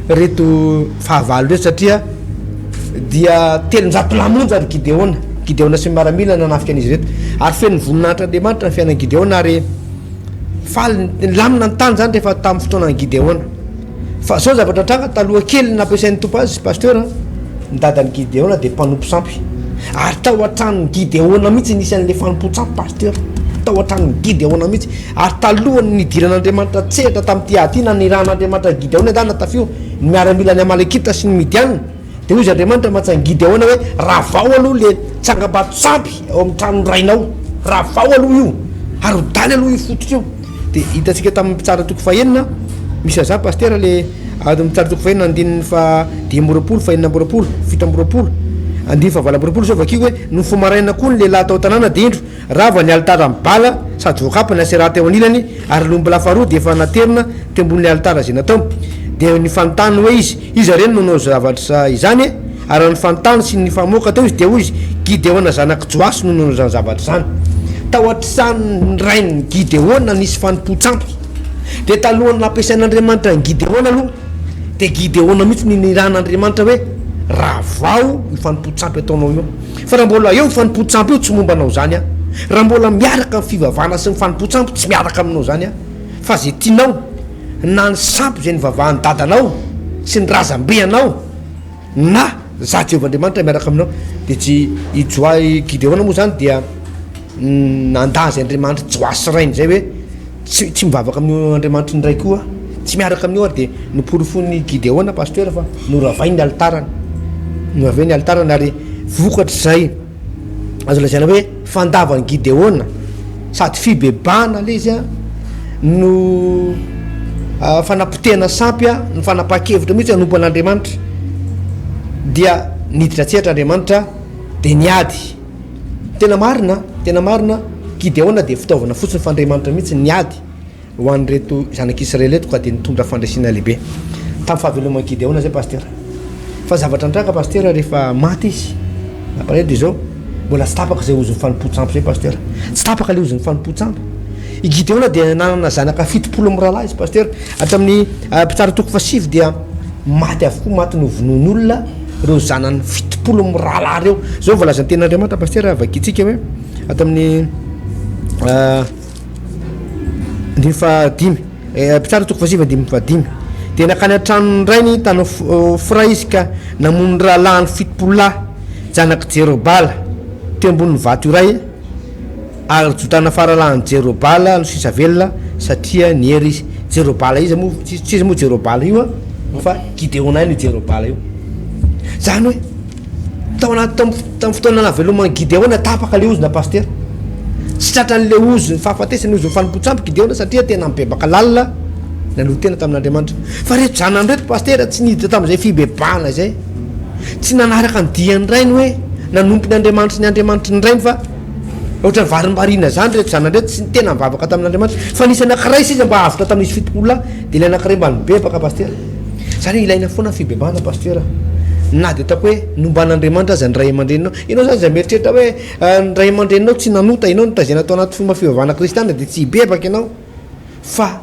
Speaker 2: ireto fahavalo ireto satria dia 300 lahy monja ry Gideona, Gideona sy ny maramila nanafika an'izy ireto. Ary feno voninahitr'Andriamanitra ny fiainan'i Gideona ary Faly nilamina ny tany izany rehefa tamin'ny fotoanan'i Gideona. Fa izao ny zavatra nitranga, taloha kelin'ny nampiasain'ny Tompo azy, Pasteur, ny dadan'i Gideona dia mpanompo sampy. Ary tao an-tranon'i Gideona mihitsy nisy an'ilay fanompoan-tsampy, Pasteur. Tao an-tranon'i Gideona mihitsy. Ary talohan'ny nidiran'Andriamanitra an-tsehatra tamin'ity ady ity, nanirahan'Andriamanitra an'i Gideona hoe, Ndana tafio ny miaramilan'ny Amalekita sy ny Midianina. Dia hoy izy Andriamanitra mantsy an'i Gideona hoe, Ravao aloha ilay tsangambato sampy ao amin'ny tranon'ny rainao. Ravao aloha io. Arodany aloha io fototra io. Dia hitantsika tamin'ny Mpitsara toko fahenina, misy an'izany Pasitera ilay ato amin'ny Mpitsara toko fahenina andininy faha 25, faha 26, 27, andininy faha 28 izao vakiko hoe, Nofo maraina koa ny lehilahy tao an-tanàna dia indro, Rava ny alitaran'i Bala sady voakapany Aseraha teo anilany, ary ny ombilahy faharoa dia efa naterina teo ambonin'ilay alitara izay natao. Dia nifanontany hoe izy, Iza re no nanao zavatra izany e? Ary raha nifanontany sy nifamoaka teo izy, dia hoy izy, Gideona zanak'i Joasy no nanao izany zavatra izany. Tao an-tranon'ny rain'i Gideona nisy fanompoan-tsampy. Dia talohan'ny nampiasain'Andriamanitra an'i Gideona aloha, dia Gideona mihitsy no nirahan'Andriamanitra hoe, Ravao io fanompoan-tsampy ataonao io. Fa raha mbola eo fanompoan-tsampy io tsy momba anao zany aho. Raha mbola miaraka ny fivavahana sy ny fanompoan-tsampy tsy miaraka aminao zany aho. Fa ze tianao na ny sampy zay nivavahan'ny dadanao sy ny razambe anao na za Jehovah Andriamanitra miaraka aminao. De tsy i Joa i Gideona moa zany dia nandà zay Andriamanitry Joasy rainy zay hoe Tsy tsy mivavaka amin'io Andriamanitry ny raiko io aho. Tsy miaraka amin'io aho ary dia noporofoin'i Gideona pasteur fa noravainy ny alitarany. Noravainy ny alitarany ary vokatr'izay azo lazaina hoe fandavan'i Gideona sady fibebahana ilay izy no fanapotehana sampy no fanapahan-kevitra mihitsy hanompo an'Andriamanitra. Dia niditra an-tsehatra Andriamanitra dia niady. Tena marina, tena marina, Gideona dia fitaovana fotsiny fa Andriamanitra mihitsy niady ho an'ireto zanak'Israely ireto ka dia nitondra fandresena lehibe. Tamin'ny fahaveloman'i Gideona izay Pasitera. Fa zavatra nitranga Pasitera rehefa maty izy, nampalahelo dia izao, mbola tsy tapaka izay ozon'ny fanompoan-tsampy izay Pasitera. Tsy tapaka ilay ozon'ny fanompoan-tsampy. I Gideona dia nanana zanaka 70 mirahalahy izy Pasitera. Hatramin'ny mpitsara toko fahasivy dia maty avokoa, maty novonoin'olona ireo zanany 70. 70 mirahalahy ireo. Izao no voalazan'ny tenin'Andriamanitra Pasitera, vakintsika hoe ato amin'ny andininy fahadimy, Mpitsara toko fahasivy andininy fahadimy. Dia nankany an-tranon'ny rainy tany Ofra izy ka namono ny rahalahiny 70 lahy, zanak'i Jerobala, teo ambonin'ny vato iray. Ary Jotana faralahin'i Jerobala no sisa velona, satria niery izy. Jerobala iza moa? Tsy iza moa Jerobala io an, fa Gideona ihany io Jerobala io. Izany hoe, tao anaty, tamin'ny fotoana nahaveloman'i Gideona, tapaka ilay ozona pasitera. Tsy tratran'ilay ozon'ny fahafatesana, ozon'ny fanompoan-tsampy Gideona satria tena nibebaka lalina, nanolo-tena tamin'Andriamanitra. Fa ireto zanany ireto pasitera tsy niditra tamin'izay fibebahana izay. Tsy nanaraka ny dian'ny rainy hoe nanompo ny andriamanitry ny andriamanitry ny rainy fa ohatran'ny varimbariana izany ireto zanany ireto, tsy tena nivavaka tamin'Andriamanitra fa nisy anankiray sisa mba avotra tamin'izy 70 lahy dia ilay anankiray mba nibebaka pasitera. Izany hoe ilaina foana ny fibebahana pasitera na dia ataoko hoe nomban'Andriamanitra aza ny ray aman-dreninao. Ianao izany izay mieritreritra hoe ny ray aman-dreninao tsy nanota, ianao notaizina tao anaty fomba fivavahana kristiana dia tsy hibebaka ianao fa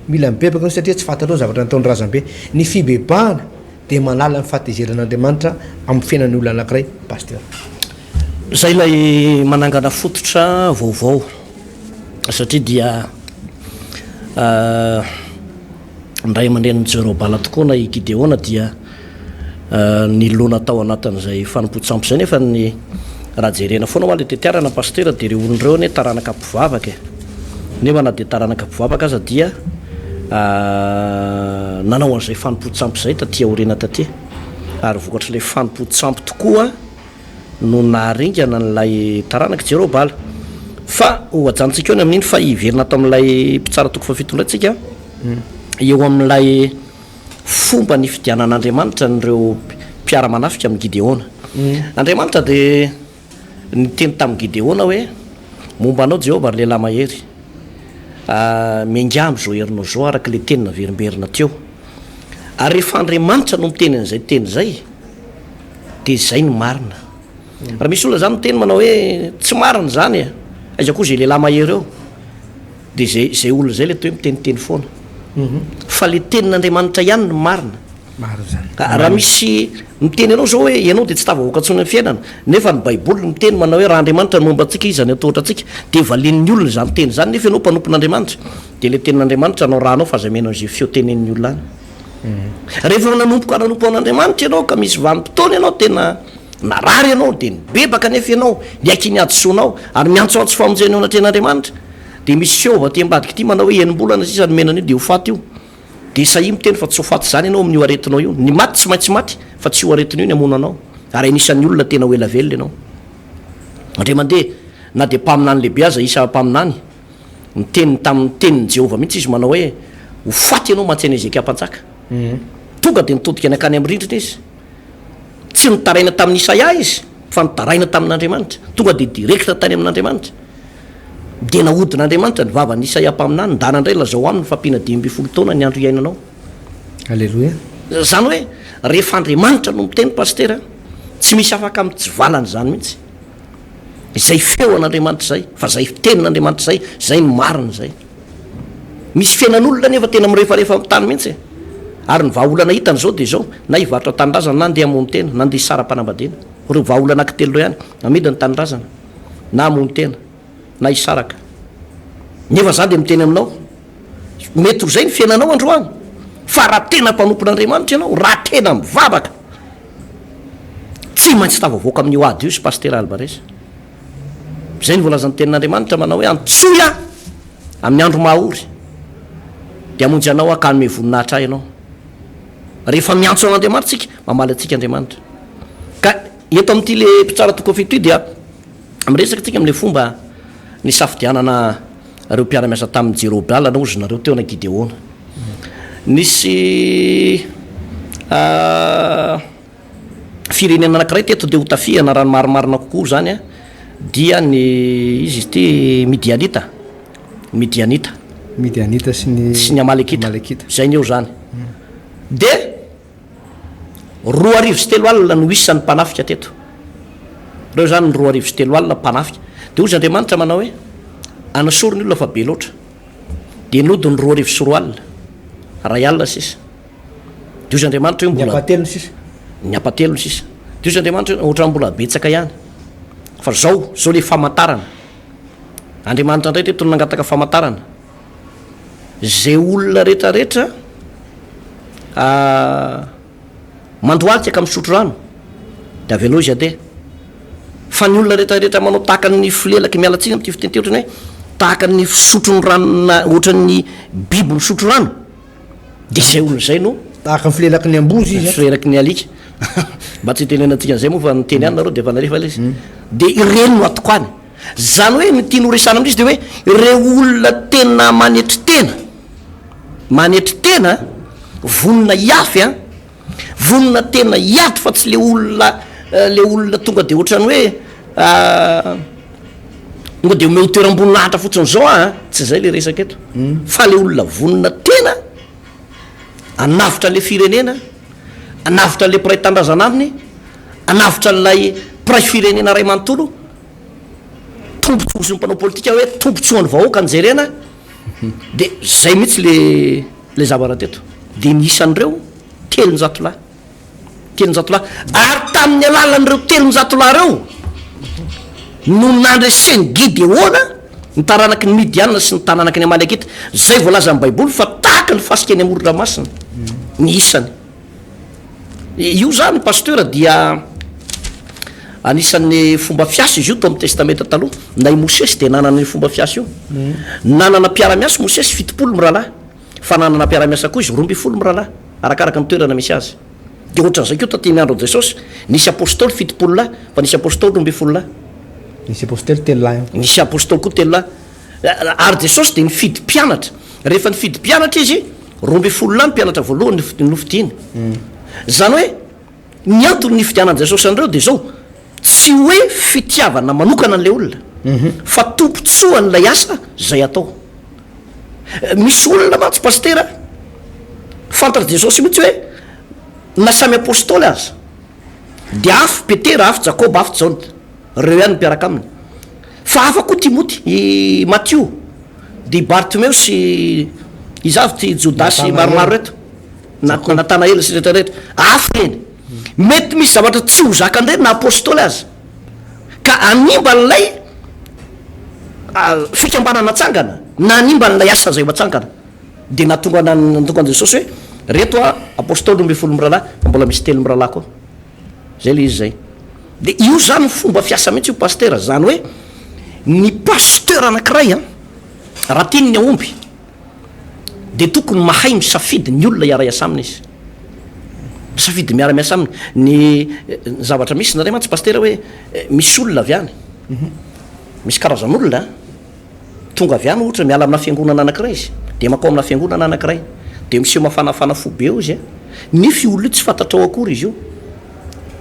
Speaker 2: mila mibebaka ianao satria tsy fantatrao ny zavatra nataon'ny razambe. Ny fibebahana dia manala ny fahatezeran'Andriamanitra amin'ny fiainan'ny olona anankiray Pasteur.
Speaker 1: Zay ilay manangana fototra vaovao satria dia ny ray aman-drenin'i Jerobala tokoa na i Gideona dia nilona tao anatin'izay fanompoan-tsampy izay nefa ny raha jerena foana hoa ilay tetiarana Pasitera dia ireo olona ireo anie taranaka mpivavaka e! Nefa na dia taranaka mpivavaka aza dia nanao an'izay fanompoan-tsampy izay taty aoriana taty. Ary vokatr'ilay fanompoan-tsampy tokoa no naharingana an'ilay taranak'i Jerobala. Fa ho ajanontsika eo ny amin'iny fa hiverina ato amin'ilay mpitsara toko fahafito indray tsika, eo amin'ilay fomba nifidianan'Andriamanitra an'ireo mpiara-manafika amin'i Gideona. Andriamanitra dia. Niteny tamin'i Gideona hoe, Momba anao Jehovah, ry lehilahy mahery. Miaingà amin'izao herinao izao, araka ilay teny naverimberina teo. Ary rehefa Andriamanitra no miteny an'izay teny izay, dia izay no marina. Raha misy olona izany miteny manao hoe, Tsy marina izany e! Aiza koa izay lehilahy mahery eo? Dia izay, izay olona izay ilay atao hoe miteniteny foana. Fa ilay tenin'Andriamanitra ihany no marina.
Speaker 2: Marina izany.
Speaker 1: Raha misy miteny anao izao hoe ianao dia tsy tafavoaka intsony amin'ny fiainana, nefa ny Baiboly miteny manao hoe raha Andriamanitra no momba antsika, iza no hatahotra antsika? Dia valian'ny olona izany teny izany, nefa ianao mpanompon'Andriamanitra. Dia ilay tenin'Andriamanitra no arahanao fa aza mihaino an'izay feo tenenin'ny olona any. Rehefa nanomboka nanompo an'Andriamanitra ianao ka misy vanim-potoana ianao tena narary ianao dia nibebaka nefa ianao, niaiky ny hadisoanao ary miantsoantso famonjena eo anatrehan'Andriamanitra, dia misy feo avy aty ambadika ity manao hoe enim-bolana sisa nomena an'io dia ho faty io. Dia sahia miteny fa tsy ho faty izany ianao amin'io aretinao io. Ny maty tsy maintsy maty fa tsy io aretina io ny hamono anao. Ary anisan'ny olona tena ho ela velona ianao. Indray mandeha, na dia mpaminany lehibe aza Isa mpaminany, niteny tamin'ny tenin'i Jehovah mihitsy izy manao hoe, Ho faty ianao mantsy an'i Hezekia mpanjaka. Tonga dia nitodika nankany amin'ny rindrina izy. Tsy nitaraina tamin'i Isaia izy fa nitaraina tamin'Andriamanitra. Tonga dia direct tany amin'Andriamanitra. Dia nahodin'Andriamanitra ny vavan'i Isaia mpaminany, Ndana indray lazao aminy fa ampiana 15 taona ny andro hiainanao.
Speaker 2: Aleloia.
Speaker 1: Izany hoe rehefa Andriamanitra no miteny Pasitera, tsy misy afaka mitsivalana izany mihitsy. Izay feo an'Andriamanitra izay, fa izay tenin'Andriamanitra izay, izay no marina izay. Misy fiainan'olona anefa tena mirefarefa amin'ny tany mihitsy e. Ary ny vahaolana hitany izao dia izao, na hivarotra tanindrazana na handeha hamono tena, na handeha hisara-panambadiana. Ireo vahaolana anankitelo ireo ihany, amidy ny tanindrazana, na hamono tena, na hisaraka. Nefa za dia miteny aminao, mety ho izay ny fiainanao androany, fa raha tena mpanompon'Andriamanitra ianao, raha tena mivavaka, tsy maintsy tafavoaka amin'io ady io sy Pasitera Alvarez. Izay no voalazan'ny tenin'Andriamanitra manao hoe, Antsoy aho amin'ny andro maha-ory, dia hamonjy anao aho ka hanome voninahitra ahy ianao. Rehefa miantso an'Andriamanitra isika, mamaly antsika Andriamanitra. Ka eto amin'ity le mpitsara toko fito ity dia miresaka isika amin'ilay fomba nisafidianana ireo mpiara-miasa tamin'i Jerobala na hozy nareo teo na Gideona. Nisy Firenena anankiray teto dia hotafihana raha ny marimarina kokoa izany dia ny iza izy ity Midianita, Midianita.
Speaker 2: Midianita sy ny
Speaker 1: sy ny Amalekita.
Speaker 2: Amalekita.
Speaker 1: Izay ny eo izany. Dia 3002 no isan'ny mpanafika teto. Ireo izany ny 3002 mpanafika. Dia hoy Andriamanitra manao hoe anasory ny olona fa be loatra. Dia nody ny 2002, 1000 sisa. Dia hoy Andriamanitra hoe
Speaker 2: mbola. Ny ampahatelony sisa.
Speaker 1: Ny ampahatelony sisa. Dia hoy Andriamanitra hoe, ohatran'ny mbola betsaka ihany. Fa zao, zao le famantarana. Andriamanitra indray teto no nangataka famantarana. Zay olona rehetra rehetra mandohalika ka misotro rano dia avelao izy handeha. Fa ny olona rehetra rehetra manao tahaka ny filelaky, miala tsiny amin'ity fiteny ity, ohatran'ny hoe tahaka ny fisotro ny rano na ohatran'ny biby misotro rano dia izay olona izay no.
Speaker 2: Tahaka ny filelaky ny amboa izy
Speaker 1: an. Filelaky ny alika. Mba tsy hitenenantsika an'izay moa fa niteny ihany nareo dia efa nalefa ilay izy. Dia ireny no atokany. Izany hoe ny tiany horesahana amin'izy dia hoe ireo olona tena manetry tena, manetry tena, vonona hiafy an, vonona tena hiady fa tsy le olona le olona tonga de ohatran'ny hoe tonga de omeo toeram-boninahitra fotsiny zao aho an, tsy zay le resaka eto fa le olona vonona tena hanavotra an'le firenena, hanavotra an'le mpiray tanindrazana aminy, hanavotra an'ilay mpiray firenena iray manontolo. Tombotsoa sy ny mpanao politika hoe tombotsoan'ny vahoaka no jerena de zay mihitsy le le zavatra teto de ny isan'ireo 300 lahy 300 lahy ary tamin'ny alalan'ireo 300 lahy ireo no nandresen'i Gideona ny taranaky ny Midiana sy ny taranaky ny Amalekita zay voalazan'ny baiboly fa tahaka ny fasika eny amoron-dranomasina ny isany. Io zany Pasteur dia anisan'ny fomba fiasa izy io tao amin'ny Testamenta Taloha. Na i Mosesy dia nanana io fomba fiasa io. Nanana mpiara-miasa Mosesy 70 mirahalahy, fa nanana mpiara-miasa koa izy 12 mirahalahy, arakaraka ny toerana misy azy. Dia ohatran'izay koa taty amin'ny andron'i Jesosy, nisy apostoly 70 lahy, fa nisy apostoly 12 lahy.
Speaker 2: Nisy apostoly telo lahy.
Speaker 1: Nisy apostoly koa telo lahy. Ary Jesosy dia nifidy mpianatra. Rehefa nifidy mpianatra Izy, 12 lahy ny mpianatra voalohany nofidiny. Izany hoe, ny antony nifidianan'i Jesosy an'ireo dia izao, tsy hoe fitiavana manokana an'ilay olona, fa tombontsoan'ilay asa izay atao. Misy olona mantsy Pasitera, fantatr'i Jesosy mihitsy hoe na samy apostoly aza, dia hafa Petera, hafa Jakoba, hafa Jaona. Reo ihany no mpiaraka aminy. Fa hafa koa Timoty, i Matio, dia i Bartimeo sy iza avy ity Jodasy maromaro ireto, na Natanaela sy rehetra rehetra. Hafa ireny. Mety misy zavatra tsy ho zakan'ireny na apostoly aza. Ka hanimba an'ilay fikambanana atsangana na hanimba an'ilay asa izay ho atsangana. Dia nahatonga nahatonga an'i Jesosy hoe, reto apostoly 12 mirahalahy fa mbola misy telo mirahalahy koa. Zay le izy zay. De io zany fomba fiasa mihitsy io pasitera, zany hoe ny pasteur anakiray an, raha tiany ny hahomby de tokony mahay misafidy ny olona hiara-hiasa aminy izy. Misafidy miara-miasa aminy. Ny ny zavatra misy nareo mantsy pasitera hoe misy olona avy any, misy karazan'olona an. Tonga avy any ohatra miala amina fiangonana anakiray izy dia mankao amina fiangonana anakiray dia miseho mafanafana fo be eo izy a! Nefa io olona io tsy fantatrao akory izy io.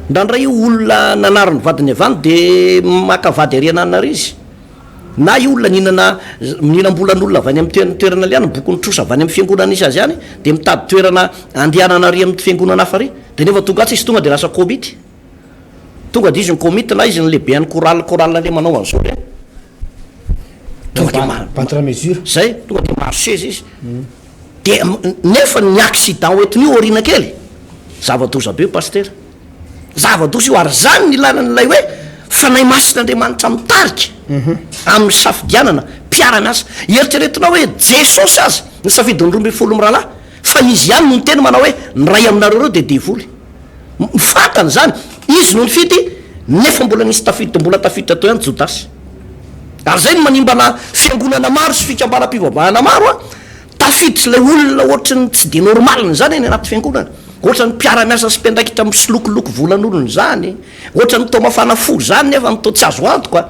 Speaker 1: Indraindray io olona nanary ny vadiny avy any dia maka vady ary ananona ary izy. Na io olona nihinana mihinam-bolan'olona avy any amin'ny toerana alehany, bokin'ny trosa avy any amin'ny fiangonana nisy azy any dia mitady toerana andehanana ary amin'ny fiangonana hafa ary. Dia nefa tonga atsy izy tonga dia lasa komity. Tonga dia izy ny komity na izy ny lehiben'ny chorale chorale le manao an'izao ireny. Tonga dia ma-
Speaker 2: Battre mesure.
Speaker 1: Zay, tonga dia mahazo seza izy. Dia nefa ny accident hoentin'io aoriana kely, zava-doza be io pasitera. Zava-doza io ary zany ny ilana an'ilay hoe Fanahy Masin'Andriamanitra mitarika amin'ny safidianana mpiara-miasa. Eritreretinao hoe Jesosy aza nisafidy ny 12 mirahalahy fa izy ihany no niteny manao hoe ny iray aminareo ireo dia devoly. Fantany izany, izy no nifidy nefa mbola nisy tafiditra, mbola tafiditra teo ihany Jodasy. Ary izay no manimbana fiangonana maro sy fikambanam-pivavahana maro an, tafiditra ilay olona ohatry ny tsy dia normal izany any anaty fiangonana, ohatry ny mpiara-miasa sy mpiandraikitra misolokiloko volan'olona izany, ohatry ny toa mafana fo izany nefa ny toa tsy azo antoka.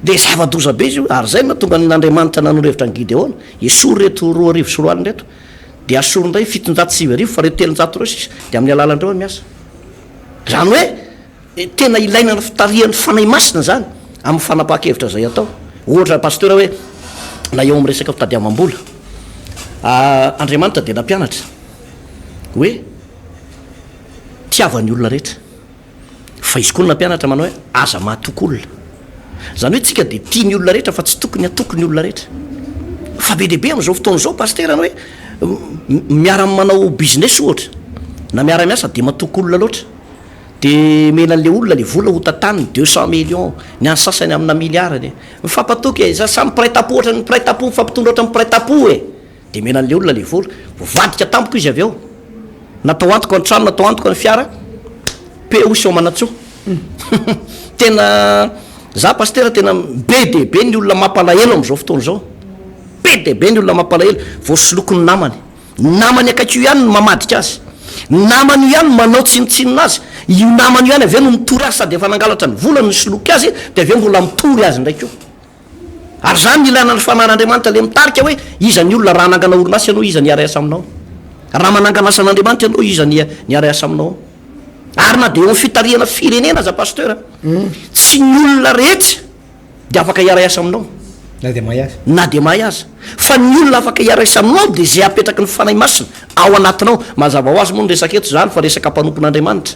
Speaker 1: Dia zava-doza be izy io, ary izay no nahatonga an'Andriamanitra nanoro hevitra an'i Gideona, esory ireto 2002 ireto. Dia asory indray 9007 fa ireo 300 ireo sisa dia amin'ny alalan'ireo aho miasa. Izany hoe tena ilaina ny fitarihan'ny Fanahy Masina izany amin'ny fanapahan-kevitra izay atao. Ohatra Pasteur hoe na eo amin'ny resaka fitadiavam-bola, Andriamanitra dia nampianatra hoe tiava ny olona rehetra. Fa izy koa no nampianatra manao hoe aza mahatoky olona. Izany hoe tsika dia tia ny olona rehetra fa tsy tokony hatoky ny olona rehetra. Fa be dia be amin'izao fotoana izao pasitera ny hoe miara manao business ohatra na miara miasa dia matoky olona loatra. De omena an'le olona le vola ho tantaniny, 200 millions, ny an'ny sasany amina milliard ny. Mifampatoky e, za samy mpiray tampo ohatran'ny mpiray tampo mifampitondra ohatran'ny mpiray tampo e! De omena an'le olona le vola, voavadika tampoka izy avy eo. Natao antoka ny trano, natao antoka ny fiara, PO sy ao Manantsoa. Tena, za pasitera tena be dia be ny olona mampalahelo amin'izao fotoana izao. Be dia be ny olona mampalahelo, voasoloky ny namany. Ny namany akaiky io ihany no mamadika azy. Ny namany io ihany no manao tsinontsinona azy. Io namany io ihany avy eo no mitory azy sady efa nangalatra ny volany nisoloky azy dia avy eo mbola mitory azy indray koa. Ary izany no ilana ny fanahin'Andriamanitra ilay mitarika hoe iza ny olona raha hanangana orinasa ianao iza ny hiara-hiasa aminao. Raha manangana asan'Andriamanitra ianao iza ny hiara-hiasa aminao. Ary na dia eo amin'ny fitarihana firenena aza Pasteur, tsy ny olona rehetra Dia afaka hiara-hiasa aminao.
Speaker 2: Na dia mahay aza.
Speaker 1: Na dia mahay aza. Fa ny olona afaka hiara-hiasa aminao dia izay apetraky ny Fanahy Masina ao anatinao. Mazava ho azy moa ny resaka eto izany fa resaka mpanompon'Andriamanitra.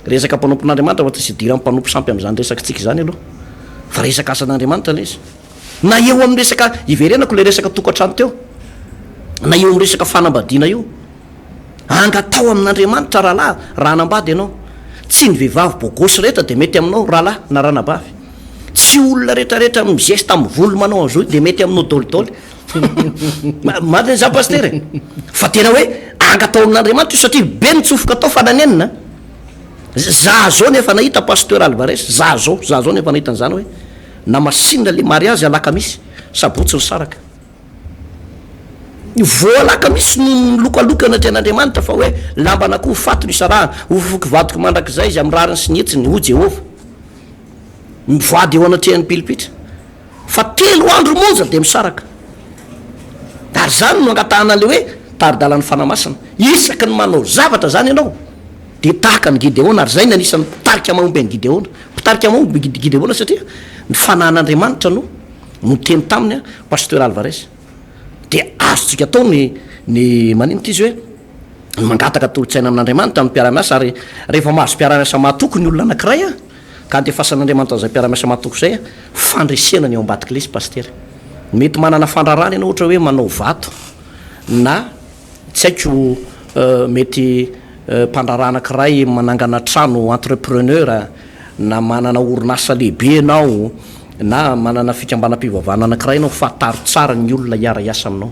Speaker 1: Resaka mpanompon'Andriamanitra fa tsy idiran'ny mpanompo sampy amin'izany resakitsika izany aloha. Fa resaka asan'Andriamanitra ilay izy. Na eo amin'ny resaka, iverenako ilay resaka tokantrano teo. Na eo amin'ny resaka fanambadiana io. Angataho amin'Andriamanitra rahalahy raha hanambady ianao. Tsy ny vehivavy bogosy rehetra dia mety aminao rahalahy na ranabavy. Tsy olona rehetrarehetra mizesta amin'ny volo manao an'izao dia mety aminao dolidoly. Marina izany Pasitera e! Fa tena hoe angataho amin'Andriamanitra io satria be ny tsofoka tao fa nanenina. Za zao nefa nahita Pasteur Alvarez, za zao, za zao nefa nahita an'izany hoe namasinina le mariazy alakamisy, sabotsy nisaraka. Ny voalaka mihitsy no milokaloka eo anatrehan'Andriamanitra fa hoe lamban'akoho faty no isarahana, ho fofoky vadiko mandrakizay izy amin'ny rariny sy ny hitsiny, hoy Jehovah. Mivoady eo anatrehan'ny pilipitra. Fa telo andro monja dia misaraka. Ary izany no angatahana ilay hoe tari-dalan'ny Fanahy Masina. Isaky ny manao zavatra izany ianao, dia tahaka an'i Gideona, ary izay no anisan'ny mpitarika mahomby an'i Gideona. Mpitarika mahomby i Gideona satria ny Fanahin'Andriamanitra no. Niteny taminy Pasteur Alvarez. Dia azontsika atao ny ny maninona ity izy hoe ny mangataka tolo-tsaina amin'Andriamanitra amin'ny mpiara-miasa ary rehefa mahazo mpiara-miasa mahatoky ny olona anankiray an, ka andefasan'Andriamanitra an'izay mpiara-miasa mahatoky izay an, fandresena ny ao ambadik'ilay izy Pasitera. Mety manana fandraharahana ianao ohatra hoe manao vato na Tsy haiko mety mpandraharaha anakiray manangana trano entrepreneur na manana orinasa lehibe ianao na manana fikambanam-pivavahana anakiray ianao fantaro tsara ny olona hiara hiasa aminao.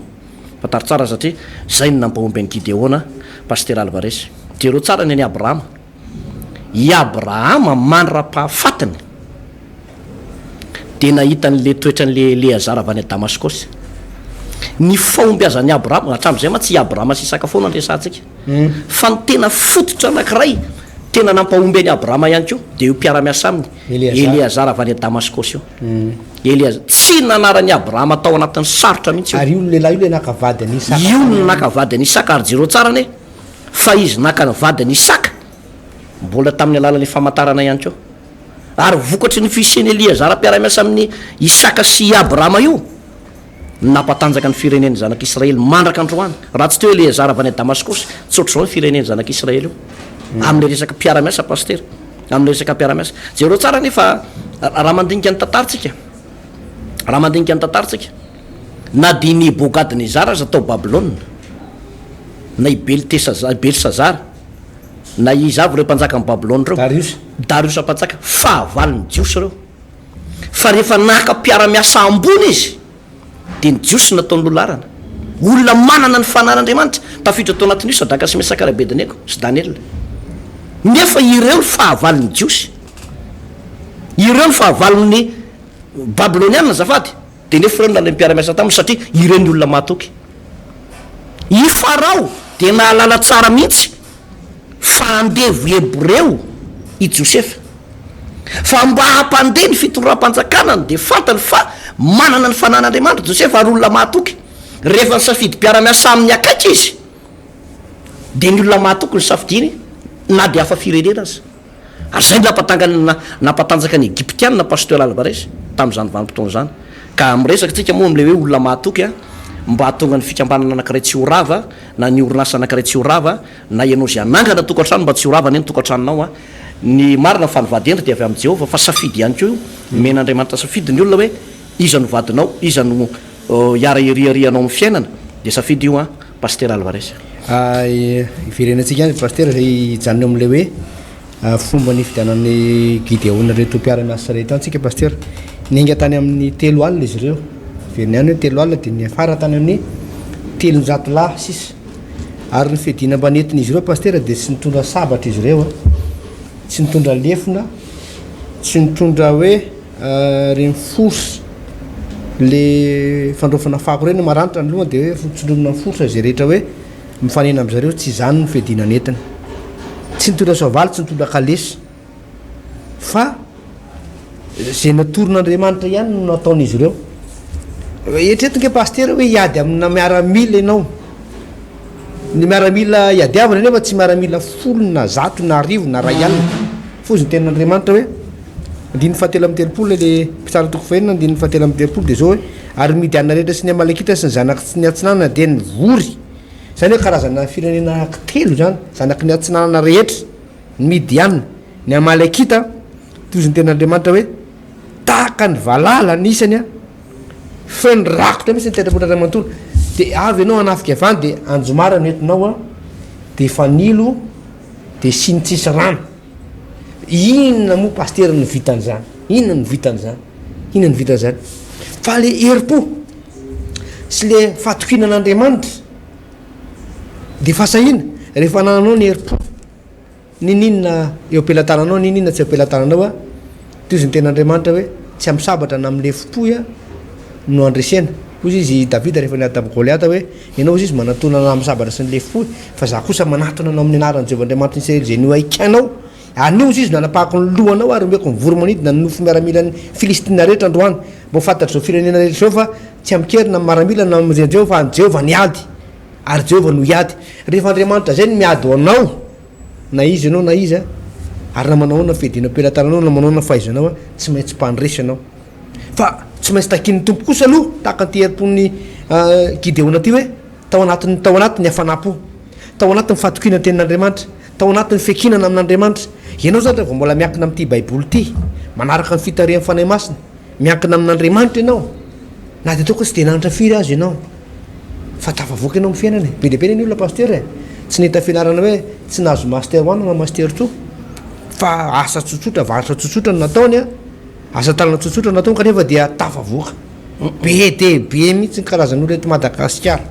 Speaker 1: Fantaro tsara satria zay no nampahomby an'i Gideona Pasitera Alvarez. Jereo tsara ny an'i Abrahama. I Abrahama mandra-pahafatiny dia nahita an'ilay toetran'ilay Eleazara avy any Damaskosy. Ny fahombiazan'i Abrahama, hatramin'izay mantsy i Abrahama sy Isaka foana no resahantsika. Fa ny tena fototra anankiray tena nampahomby an'i Abrahama ihany koa dia io mpiara-miasa aminy, Eleazara avy any Damaskosy io. Eleazara, tsy nanaran'i Abrahama tao anatin'ny sarotra mihitsy io.
Speaker 2: Ary io lehilahy io ilay naka vady an'i Isaka.
Speaker 1: Io no naka vady an'i Isaka, ary jereo tsara anie. Fa izy naka ny vadiny Isaka, mbola tamin'ny alalan'ny famantarana ihany koa. Ary vokatry ny fisian'i Eliazara mpiara-miasa amin'i Isaka sy i Abrahama io, no nampatanjaka ny firenen'ny zanak'Israely mandraka androany. Raha tsy teo Eliazara avy any Damaskosy, tsy ohatr'izao ny firenen'ny zanak'Israely io. Amin'ilay resaka mpiara-miasa, Pasitera. Amin'ilay resaka mpiara-miasa. Jereo tsara anie fa raha mandinika ny tantara tsika, raha mandinika ny tantara tsika, Na dia i Nebokadnezara aza tao Babylona, na i Beltesazara, Belsazara, na iza avy ireo mpanjakan'i Babylona ireo,
Speaker 2: Dariosy.
Speaker 1: Dariosa mpanjaka, fahavalon'ny Jiosy ireo. Fa rehefa naka mpiara-miasa ambony izy, dia ny Jiosy no nataony loha laharana. Olona manana ny fanahin'Andriamanitra, tafiditra tao anatin'io Sadraka sy Mesaka ary Abednego sy Daniela. Nefa ireo ny fahavalon'ny Jiosy. Ireo ny fahavalon'ny Babyloniana, azafady. Dia nefa ireo no nalain'ny mpiara-miasa taminy satria ireo ny olona mahatoky. I Farao dia nahalala tsara mihitsy fa andevo hebreo i Josefa. Fa mba hampandeha ny fitondram-panjakanany dia fantany fa manana ny fanan'Andriamanitra Josefa ary olona mahatoky. Rehefa nisafidy mpiara-miasa aminy akaiky izy dia ny olona mahatoky no safidiany na dia hafa firenena aza. Ary izay no nampatangana nampatanjaka ny Egyptiana Pasteur Alvarez tamin'izany vanim-potoana izany. Ka miresaka tsika moa amin'ilay hoe olona mahatoky a, mba hahatonga ny fikambanana anankiray tsy ho rava, na ny orinasa anankiray tsy ho rava, na ianao izay hanangana tokantrano mba tsy ho rava anie ny tokantranonao a. Ny marina fa ny vady hendry dia avy amin'i Jehovah fa safidy ihany koa io, omen'Andriamanitra safidy ny olona hoe iza no vadinao, iza no hiara-hiriaria anao amin'ny fiainana, dia safidy io an. Pasitera Alvarez.
Speaker 2: Hiverenantsika ihany Pasitera izay hijanona eo amin'ilay hoe. fomba nifidianan'i Gideona ireto mpiara-miasa ireto antsika Pasitera. Niainga tany amin'ny 30 izy ireo. Averina ihany hoe 30 dia niafara tany amin'ny 300 lahy sisa. Ary ny fiadiana mba nentin'izy ireo Pasitera dia tsy nitondra sabatra izy ireo, tsy nitondra lefona, tsy nitondra hoe ireny fourche le fandraofana fako ireny maranitra ny lohany dia hoe tsindronina amin'ny fourche izay rehetra hoe mifanena amin-dry zareo, tsy izany no fiadiana nentiny. Tsy nitondra soavaly, tsy nitondra kalesy fa izay natoron'Andriamanitra ihany no nataon'izy ireo. Eritrereto nge pasitera hoe hiady amina miaramila ianao. Ny miaramila iadiavana nefa tsy miaramila folo na zato na arivo na ray alina. Fozy ny tenin'Andriamanitra hoe andininy fahatelo amby 30 le mpitsara toko fahenina andininy fahatelo amby 30 dia zao hoe ary ny Midianina rehetra sy ny Amalekita sy ny zanaky ny atsinanana dia nivory. Izany hoe karazana firenena anankitelo izany, zanaky ny atsinanana rehetra, ny Midianina, ny Amalekita, toy ny tenin'Andriamanitra hoe tahaka ny valala ny isany an, feno rakotra mihitsy ny tendrombohitra iray manontolo, dia avy ianao hanafika avy any dia anjomara no entinao an, dia fanilo, dia siny tsisy rano. Inona moa pasitera no vitan'izany? Inona no vitan'izany? Inona no vitan'izany? Fa le herim-po sy le fahatokiana an'Andriamanitra dia fahasahiana rehefa anananao ny herim-po. N'inon'inona eo am-pelatananao, n'inon'inona tsy eo am-pelatananao a, toy izy ny tenin'Andriamanitra hoe tsy amin'ny sabatra na amin'ny lefom-pohy a no andresena. Hoy izy i Davida rehefa niady tamin'i Goliata hoe, Ianao hoy izy manatona anah amin'ny sabatra sy ny lefom-pohy, fa izaho kosa manatona anao amin'ny anaran'i Jehovah Andriamanitry ny Israely izay nohaikanao. Anio hoy izy no hanapahako ny lohanao ary omeko ny voro-manidina ny nofo miaramilan'ny Filistina rehetra androany, mba ho fantatr'izao firenena rehetra izao fa tsy amin-kery na amin'ny maramila na amin'ny Jehovah fa an'i Jehovah ny ady. Ary Jehovah no hiady. Rehefa Andriamanitra izay no miady ho anao, na iza ianao na iza, ary na manao ahoana fiadiana am-pelatananao, na manao ahoana fahaizanao, tsy maintsy mpandresy ianao. Fa tsy maintsy takian'ny Tompo kosa aloha, tahaka an'ity herim-pon'i Gideona ity hoe, tao anatin'ny tao anatin'ny hafanam-po, tao anatin'ny fahatokiana ny tenin'Andriamanitra, tao anatin'ny fiankinana amin'Andriamanitra. Ianao izany raha vao mbola miankina amin'ity Baiboly ity, manaraka ny fitarihan'ny Fanahy Masina, Miankina amin'Andriamanitra ianao, na dia ataoko hoe tsy dia nahantra firy aza ianao, fa tafavoaka ianao amin'ny fiainana e. Be dia be ny olona pasteur e, tsy nahita fianarana hoe tsy nahazo master one na master two, fa asa tsotsotra, varotra tsotsotra no nataony an, asa tanana tsotsotra no nataony kanefa dia tafavoaka. Be dia be mihitsy ny karazan'olona eto Madagasikara.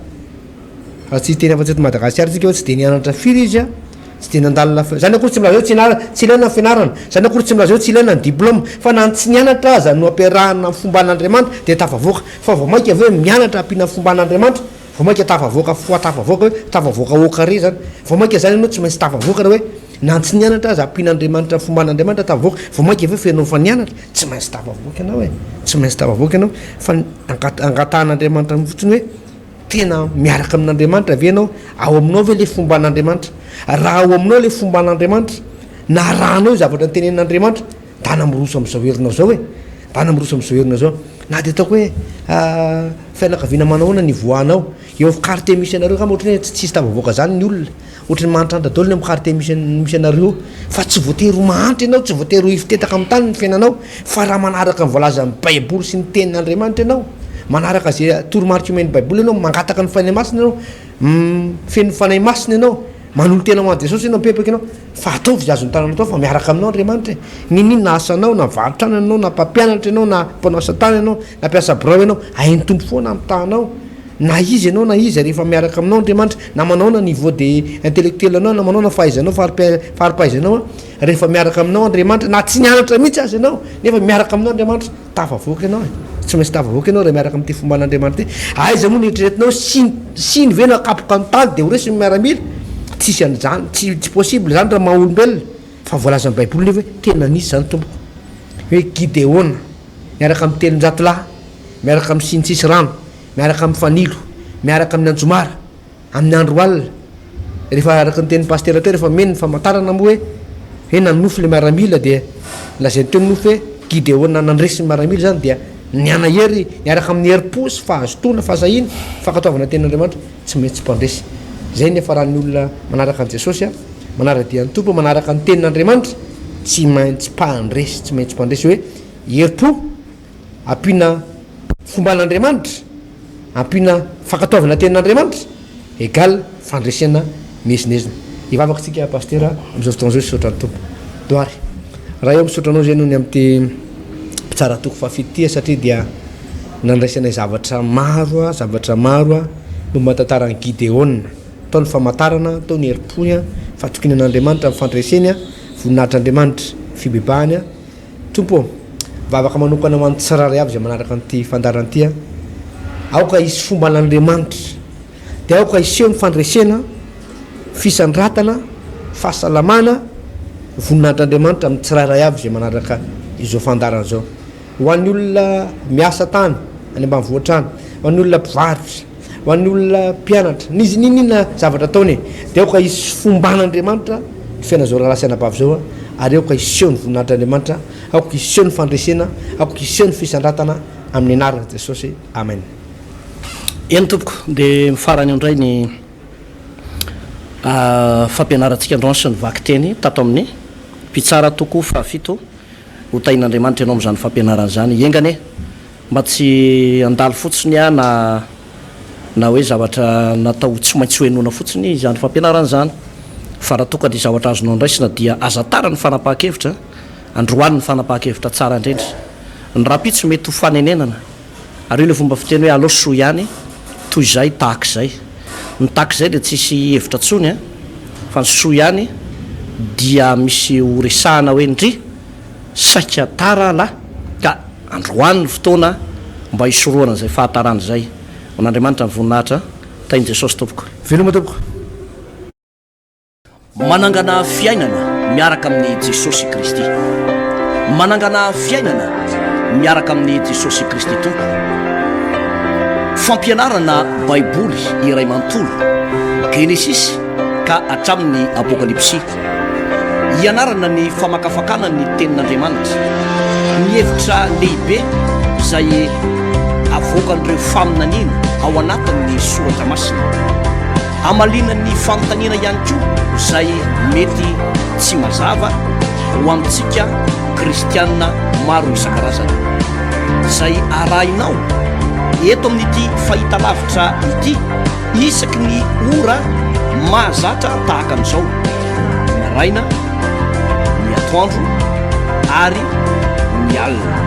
Speaker 2: Raha tsy hiteny afa-tsy eto Madagasikara isika hoe tsy dia nianatra firy izy an, tsy dia nandalina, zany akory tsy milaza hoe tsy nianara, tsy ilaina ny fianarana, zany akory tsy milaza hoe tsy ilaina ny diplôme, fa na ny tsy nianatra aza no ampiarahana amin'ny fomban'Andriamanitra dia tafavoaka, fa vao mainka ve mianatra ampiana ny fomban'Andriamanitra, vao mainka tafavoaka fois tafavoaka hoe tafavoaka au carré zany, vao mainka zany ianao tsy maintsy tafavoaka raha hoe na ny tsy nianatra aza ampian'Andriamanitra ny fomban'Andriamanitra tafavoaka, vao mainka ve feno efa nianatra, tsy maintsy tafavoaka ianao e, tsy maintsy tafavoaka ianao, fa ny angatahan'Andriamanitra fotsiny hoe. Tena miaraka amin'Andriamanitra ve ianao? Ao aminao ve ilay fomban'Andriamanitra? Raha ao aminao ilay fomban'Andriamanitra, na arahanao io zavatra notenenin'Andriamanitra, ndana miroso amin'izao herinao izao e! Ndana miroso amin'izao herinao izao. Na dia ataoko hoe fianakaviana manao ahoana ny ivoahanao, eo amin'ny quartier misy anareo angamba ohatran'ny hoe tsy tsisy tafavoaka izany ny olona. Ohatran'ny mahantrantra daholo ny amin'ny quartier misy misy anareo eo. Fa tsy voatery ho mahantra ianao, tsy voatery ho hifitetaka amin'ny tany ny fiainanao, fa raha manaraka ny voalazan'ny Baiboly sy ny tenin'Andriamanitra ianao, manaraka izay toromarika omen'ny Baiboly ianao, mangataka ny Fanahy Masina ianao, feno Fanahy Masina ianao, manolo-tena ho an'i Jesosy ianao, mibebaka ianao, fa ataovy izay azon'ny tananao atao fa miaraka aminao Andriamanitra e. N'inon'inona asanao, na mivarotra anana ianao, na mpampianatra ianao, na mpanao asa tany ianao, na mpiasa birao ianao, hain'ny Tompo foana hampitahanao. Na iza ianao na iza rehefa miaraka aminao Andriamanitra, na manao na niveau de intellectuel anao, na manao na fahaizanao fari-pahaizanao an, rehefa miaraka aminao Andriamanitra, na tsy nianatra mihitsy aza ianao, nefa miaraka aminao Andriamanitra, tafavoaka ianao e, tsy maintsy tafavoaka ianao raha miaraka amin'ity fomban'Andriamanitra ity. Aiza moa no eritreretinao siny siny ve no akapoka ny tany dia ho resy ny miaramila? Tsisy an'izany, tsy tsy possible izany raha maha olombelona, fa voalazan'ny baiboly nefa hoe tena nisy izany tompoko, hoe Gideona miaraka amin'ny 300 lahy, miaraka amin'ny siny tsisy rano, miaraka amin'ny fanilo, miaraka amin'ny anjomara, amin'ny andro alina, rehefa araka ny tenin'ny pasitera teo rehefa omeny ny famantarana moa hoe hoe nanonofy ilay miaramila dia lazainy teo ny nofy hoe Gideona nandresy ny miaramila izany dia nianahery niaraka amin'ny herim-po sy fahazotoana, fahasahiana, fankatoavana ny tenin'Andriamanitra, tsy maintsy mpandresy. Izay ny hiafaran'ny olona manaraka an'i Jesosy, manara-dia ny Tompo, manaraka ny tenin'Andriamanitra, tsy maintsy mpandresy, tsy maintsy mpandresy hoe herim-po, Ampiana fomban'Andriamanitra, ampiana fankatoavana tenin'Andriamanitra, egal fandresena miezinezina. Hivavaka tsika Pasitera amin'izao fotoana izao hisaotra ny Tompo. Doary. Ray ô misaotra anao izay noho ny amin'ity mpitsara toko fahafito ity satria dia nandraisanay zavatra maro zavatra maro momba ny tantaran'i Gideona. Tao ny famantarana, tao ny herim-pony, fahatokiana an'Andriamanitra, ny fandreseny, voninahitr'Andriamanitra, fibebahany. Tompo ô, vavaka manokana ho an'ny tsirairay avy izay manaraka an'ity fandaharana ity, aoka hisy fomban'Andriamanitra, dia aoka hiseho ny fandresena, fisandratana, fahasalamana, voninahitr'Andriamanitra amin'ny tsirairay avy izay manaraka izao fandaharana izao. Ho an'ny olona miasa tany any ambanivohitra any, ho an'ny olona mpivarotra, Ho an'ny olona mpianatra, n'iza n'inona zavatra ataony e, dia aoka hisy fomban'Andriamanitra ny fiainan'izao rahalahy sy anabavy izao, ary aoka hiseho ny voninahitr'Andriamanitra, aoka hiseho ny fandresena, aoka hiseho ny fisandratana amin'ny anaran'i Jesosy. Amen.
Speaker 1: Eny tompoko, dia mifarana eo indray ny fampianarantsika androany sy ny vakiteny tato amin'ny Mpitsara toko fahafito. Ho tahin'Andriamanitra ianao amin'izany fampianarana izany. Enga anie Mba tsy handalo fotsiny aho na na hoe zavatra natao tsy maintsy ho henoina fotsiny izany fampianarana izany. Fa raha toa ka dia zavatra azonao andraisina dia aza tara ny fanapahan-kevitra, androany ny fanapahan-kevitra tsara indrindra. Ny rahampitso mety ho fanenenana. Ary io ilay fomba fiteny hoe aleo soa ihany toy izay tahaka izay. Ny tahaka izay dia tsisy hevitra intsony an, fa ny soa ihany dia misy ho resahana hoe ndry! Saika tara aho lahy ka androany ny fotoana mba hisorohana izay fahatarana izay. Ho an'Andriamanitra ny voninahitra. Tahin'i Jesosy tompoko.
Speaker 2: Veloma tompoko.
Speaker 1: Manangana fiainana miaraka amin'i Jesosy Kristy. Manangana fiainana miaraka amin'i Jesosy Kristy Tompo. Fampianarana Baiboly iray manontolo, Genesisy ka hatramin'ny Apokalypsy. Hianarana ny famakafakana ny Tenin'Andriamanitra, ny hevitra lehibe izay avoakan'ireo faminaniana ao anatin'ny Soratra Masina. Hamaliana ny fanontaniana ihany koa izay mety tsy mazava ho amintsika kristiana maro isan-karazany. Izay arahinao eto amin'ity fahitalavitra ity. Isaky ny ora mahazatra tahaka an'izao, ny maraina, ny atoandro ary ny alina.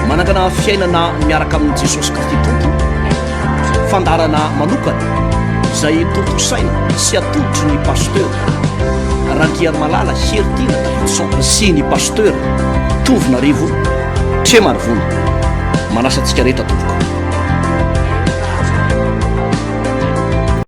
Speaker 1: Manangana fiainana miaraka amin'i Jesosy Kristy Tompo, fandaharana manokana izay tontosaina sy atolotry ny Pasteur Randriarimalala Heritiana Davidson sy ny Pasteur Tovonarivo Tremarivony. Manasa antsika rehetra tompoko.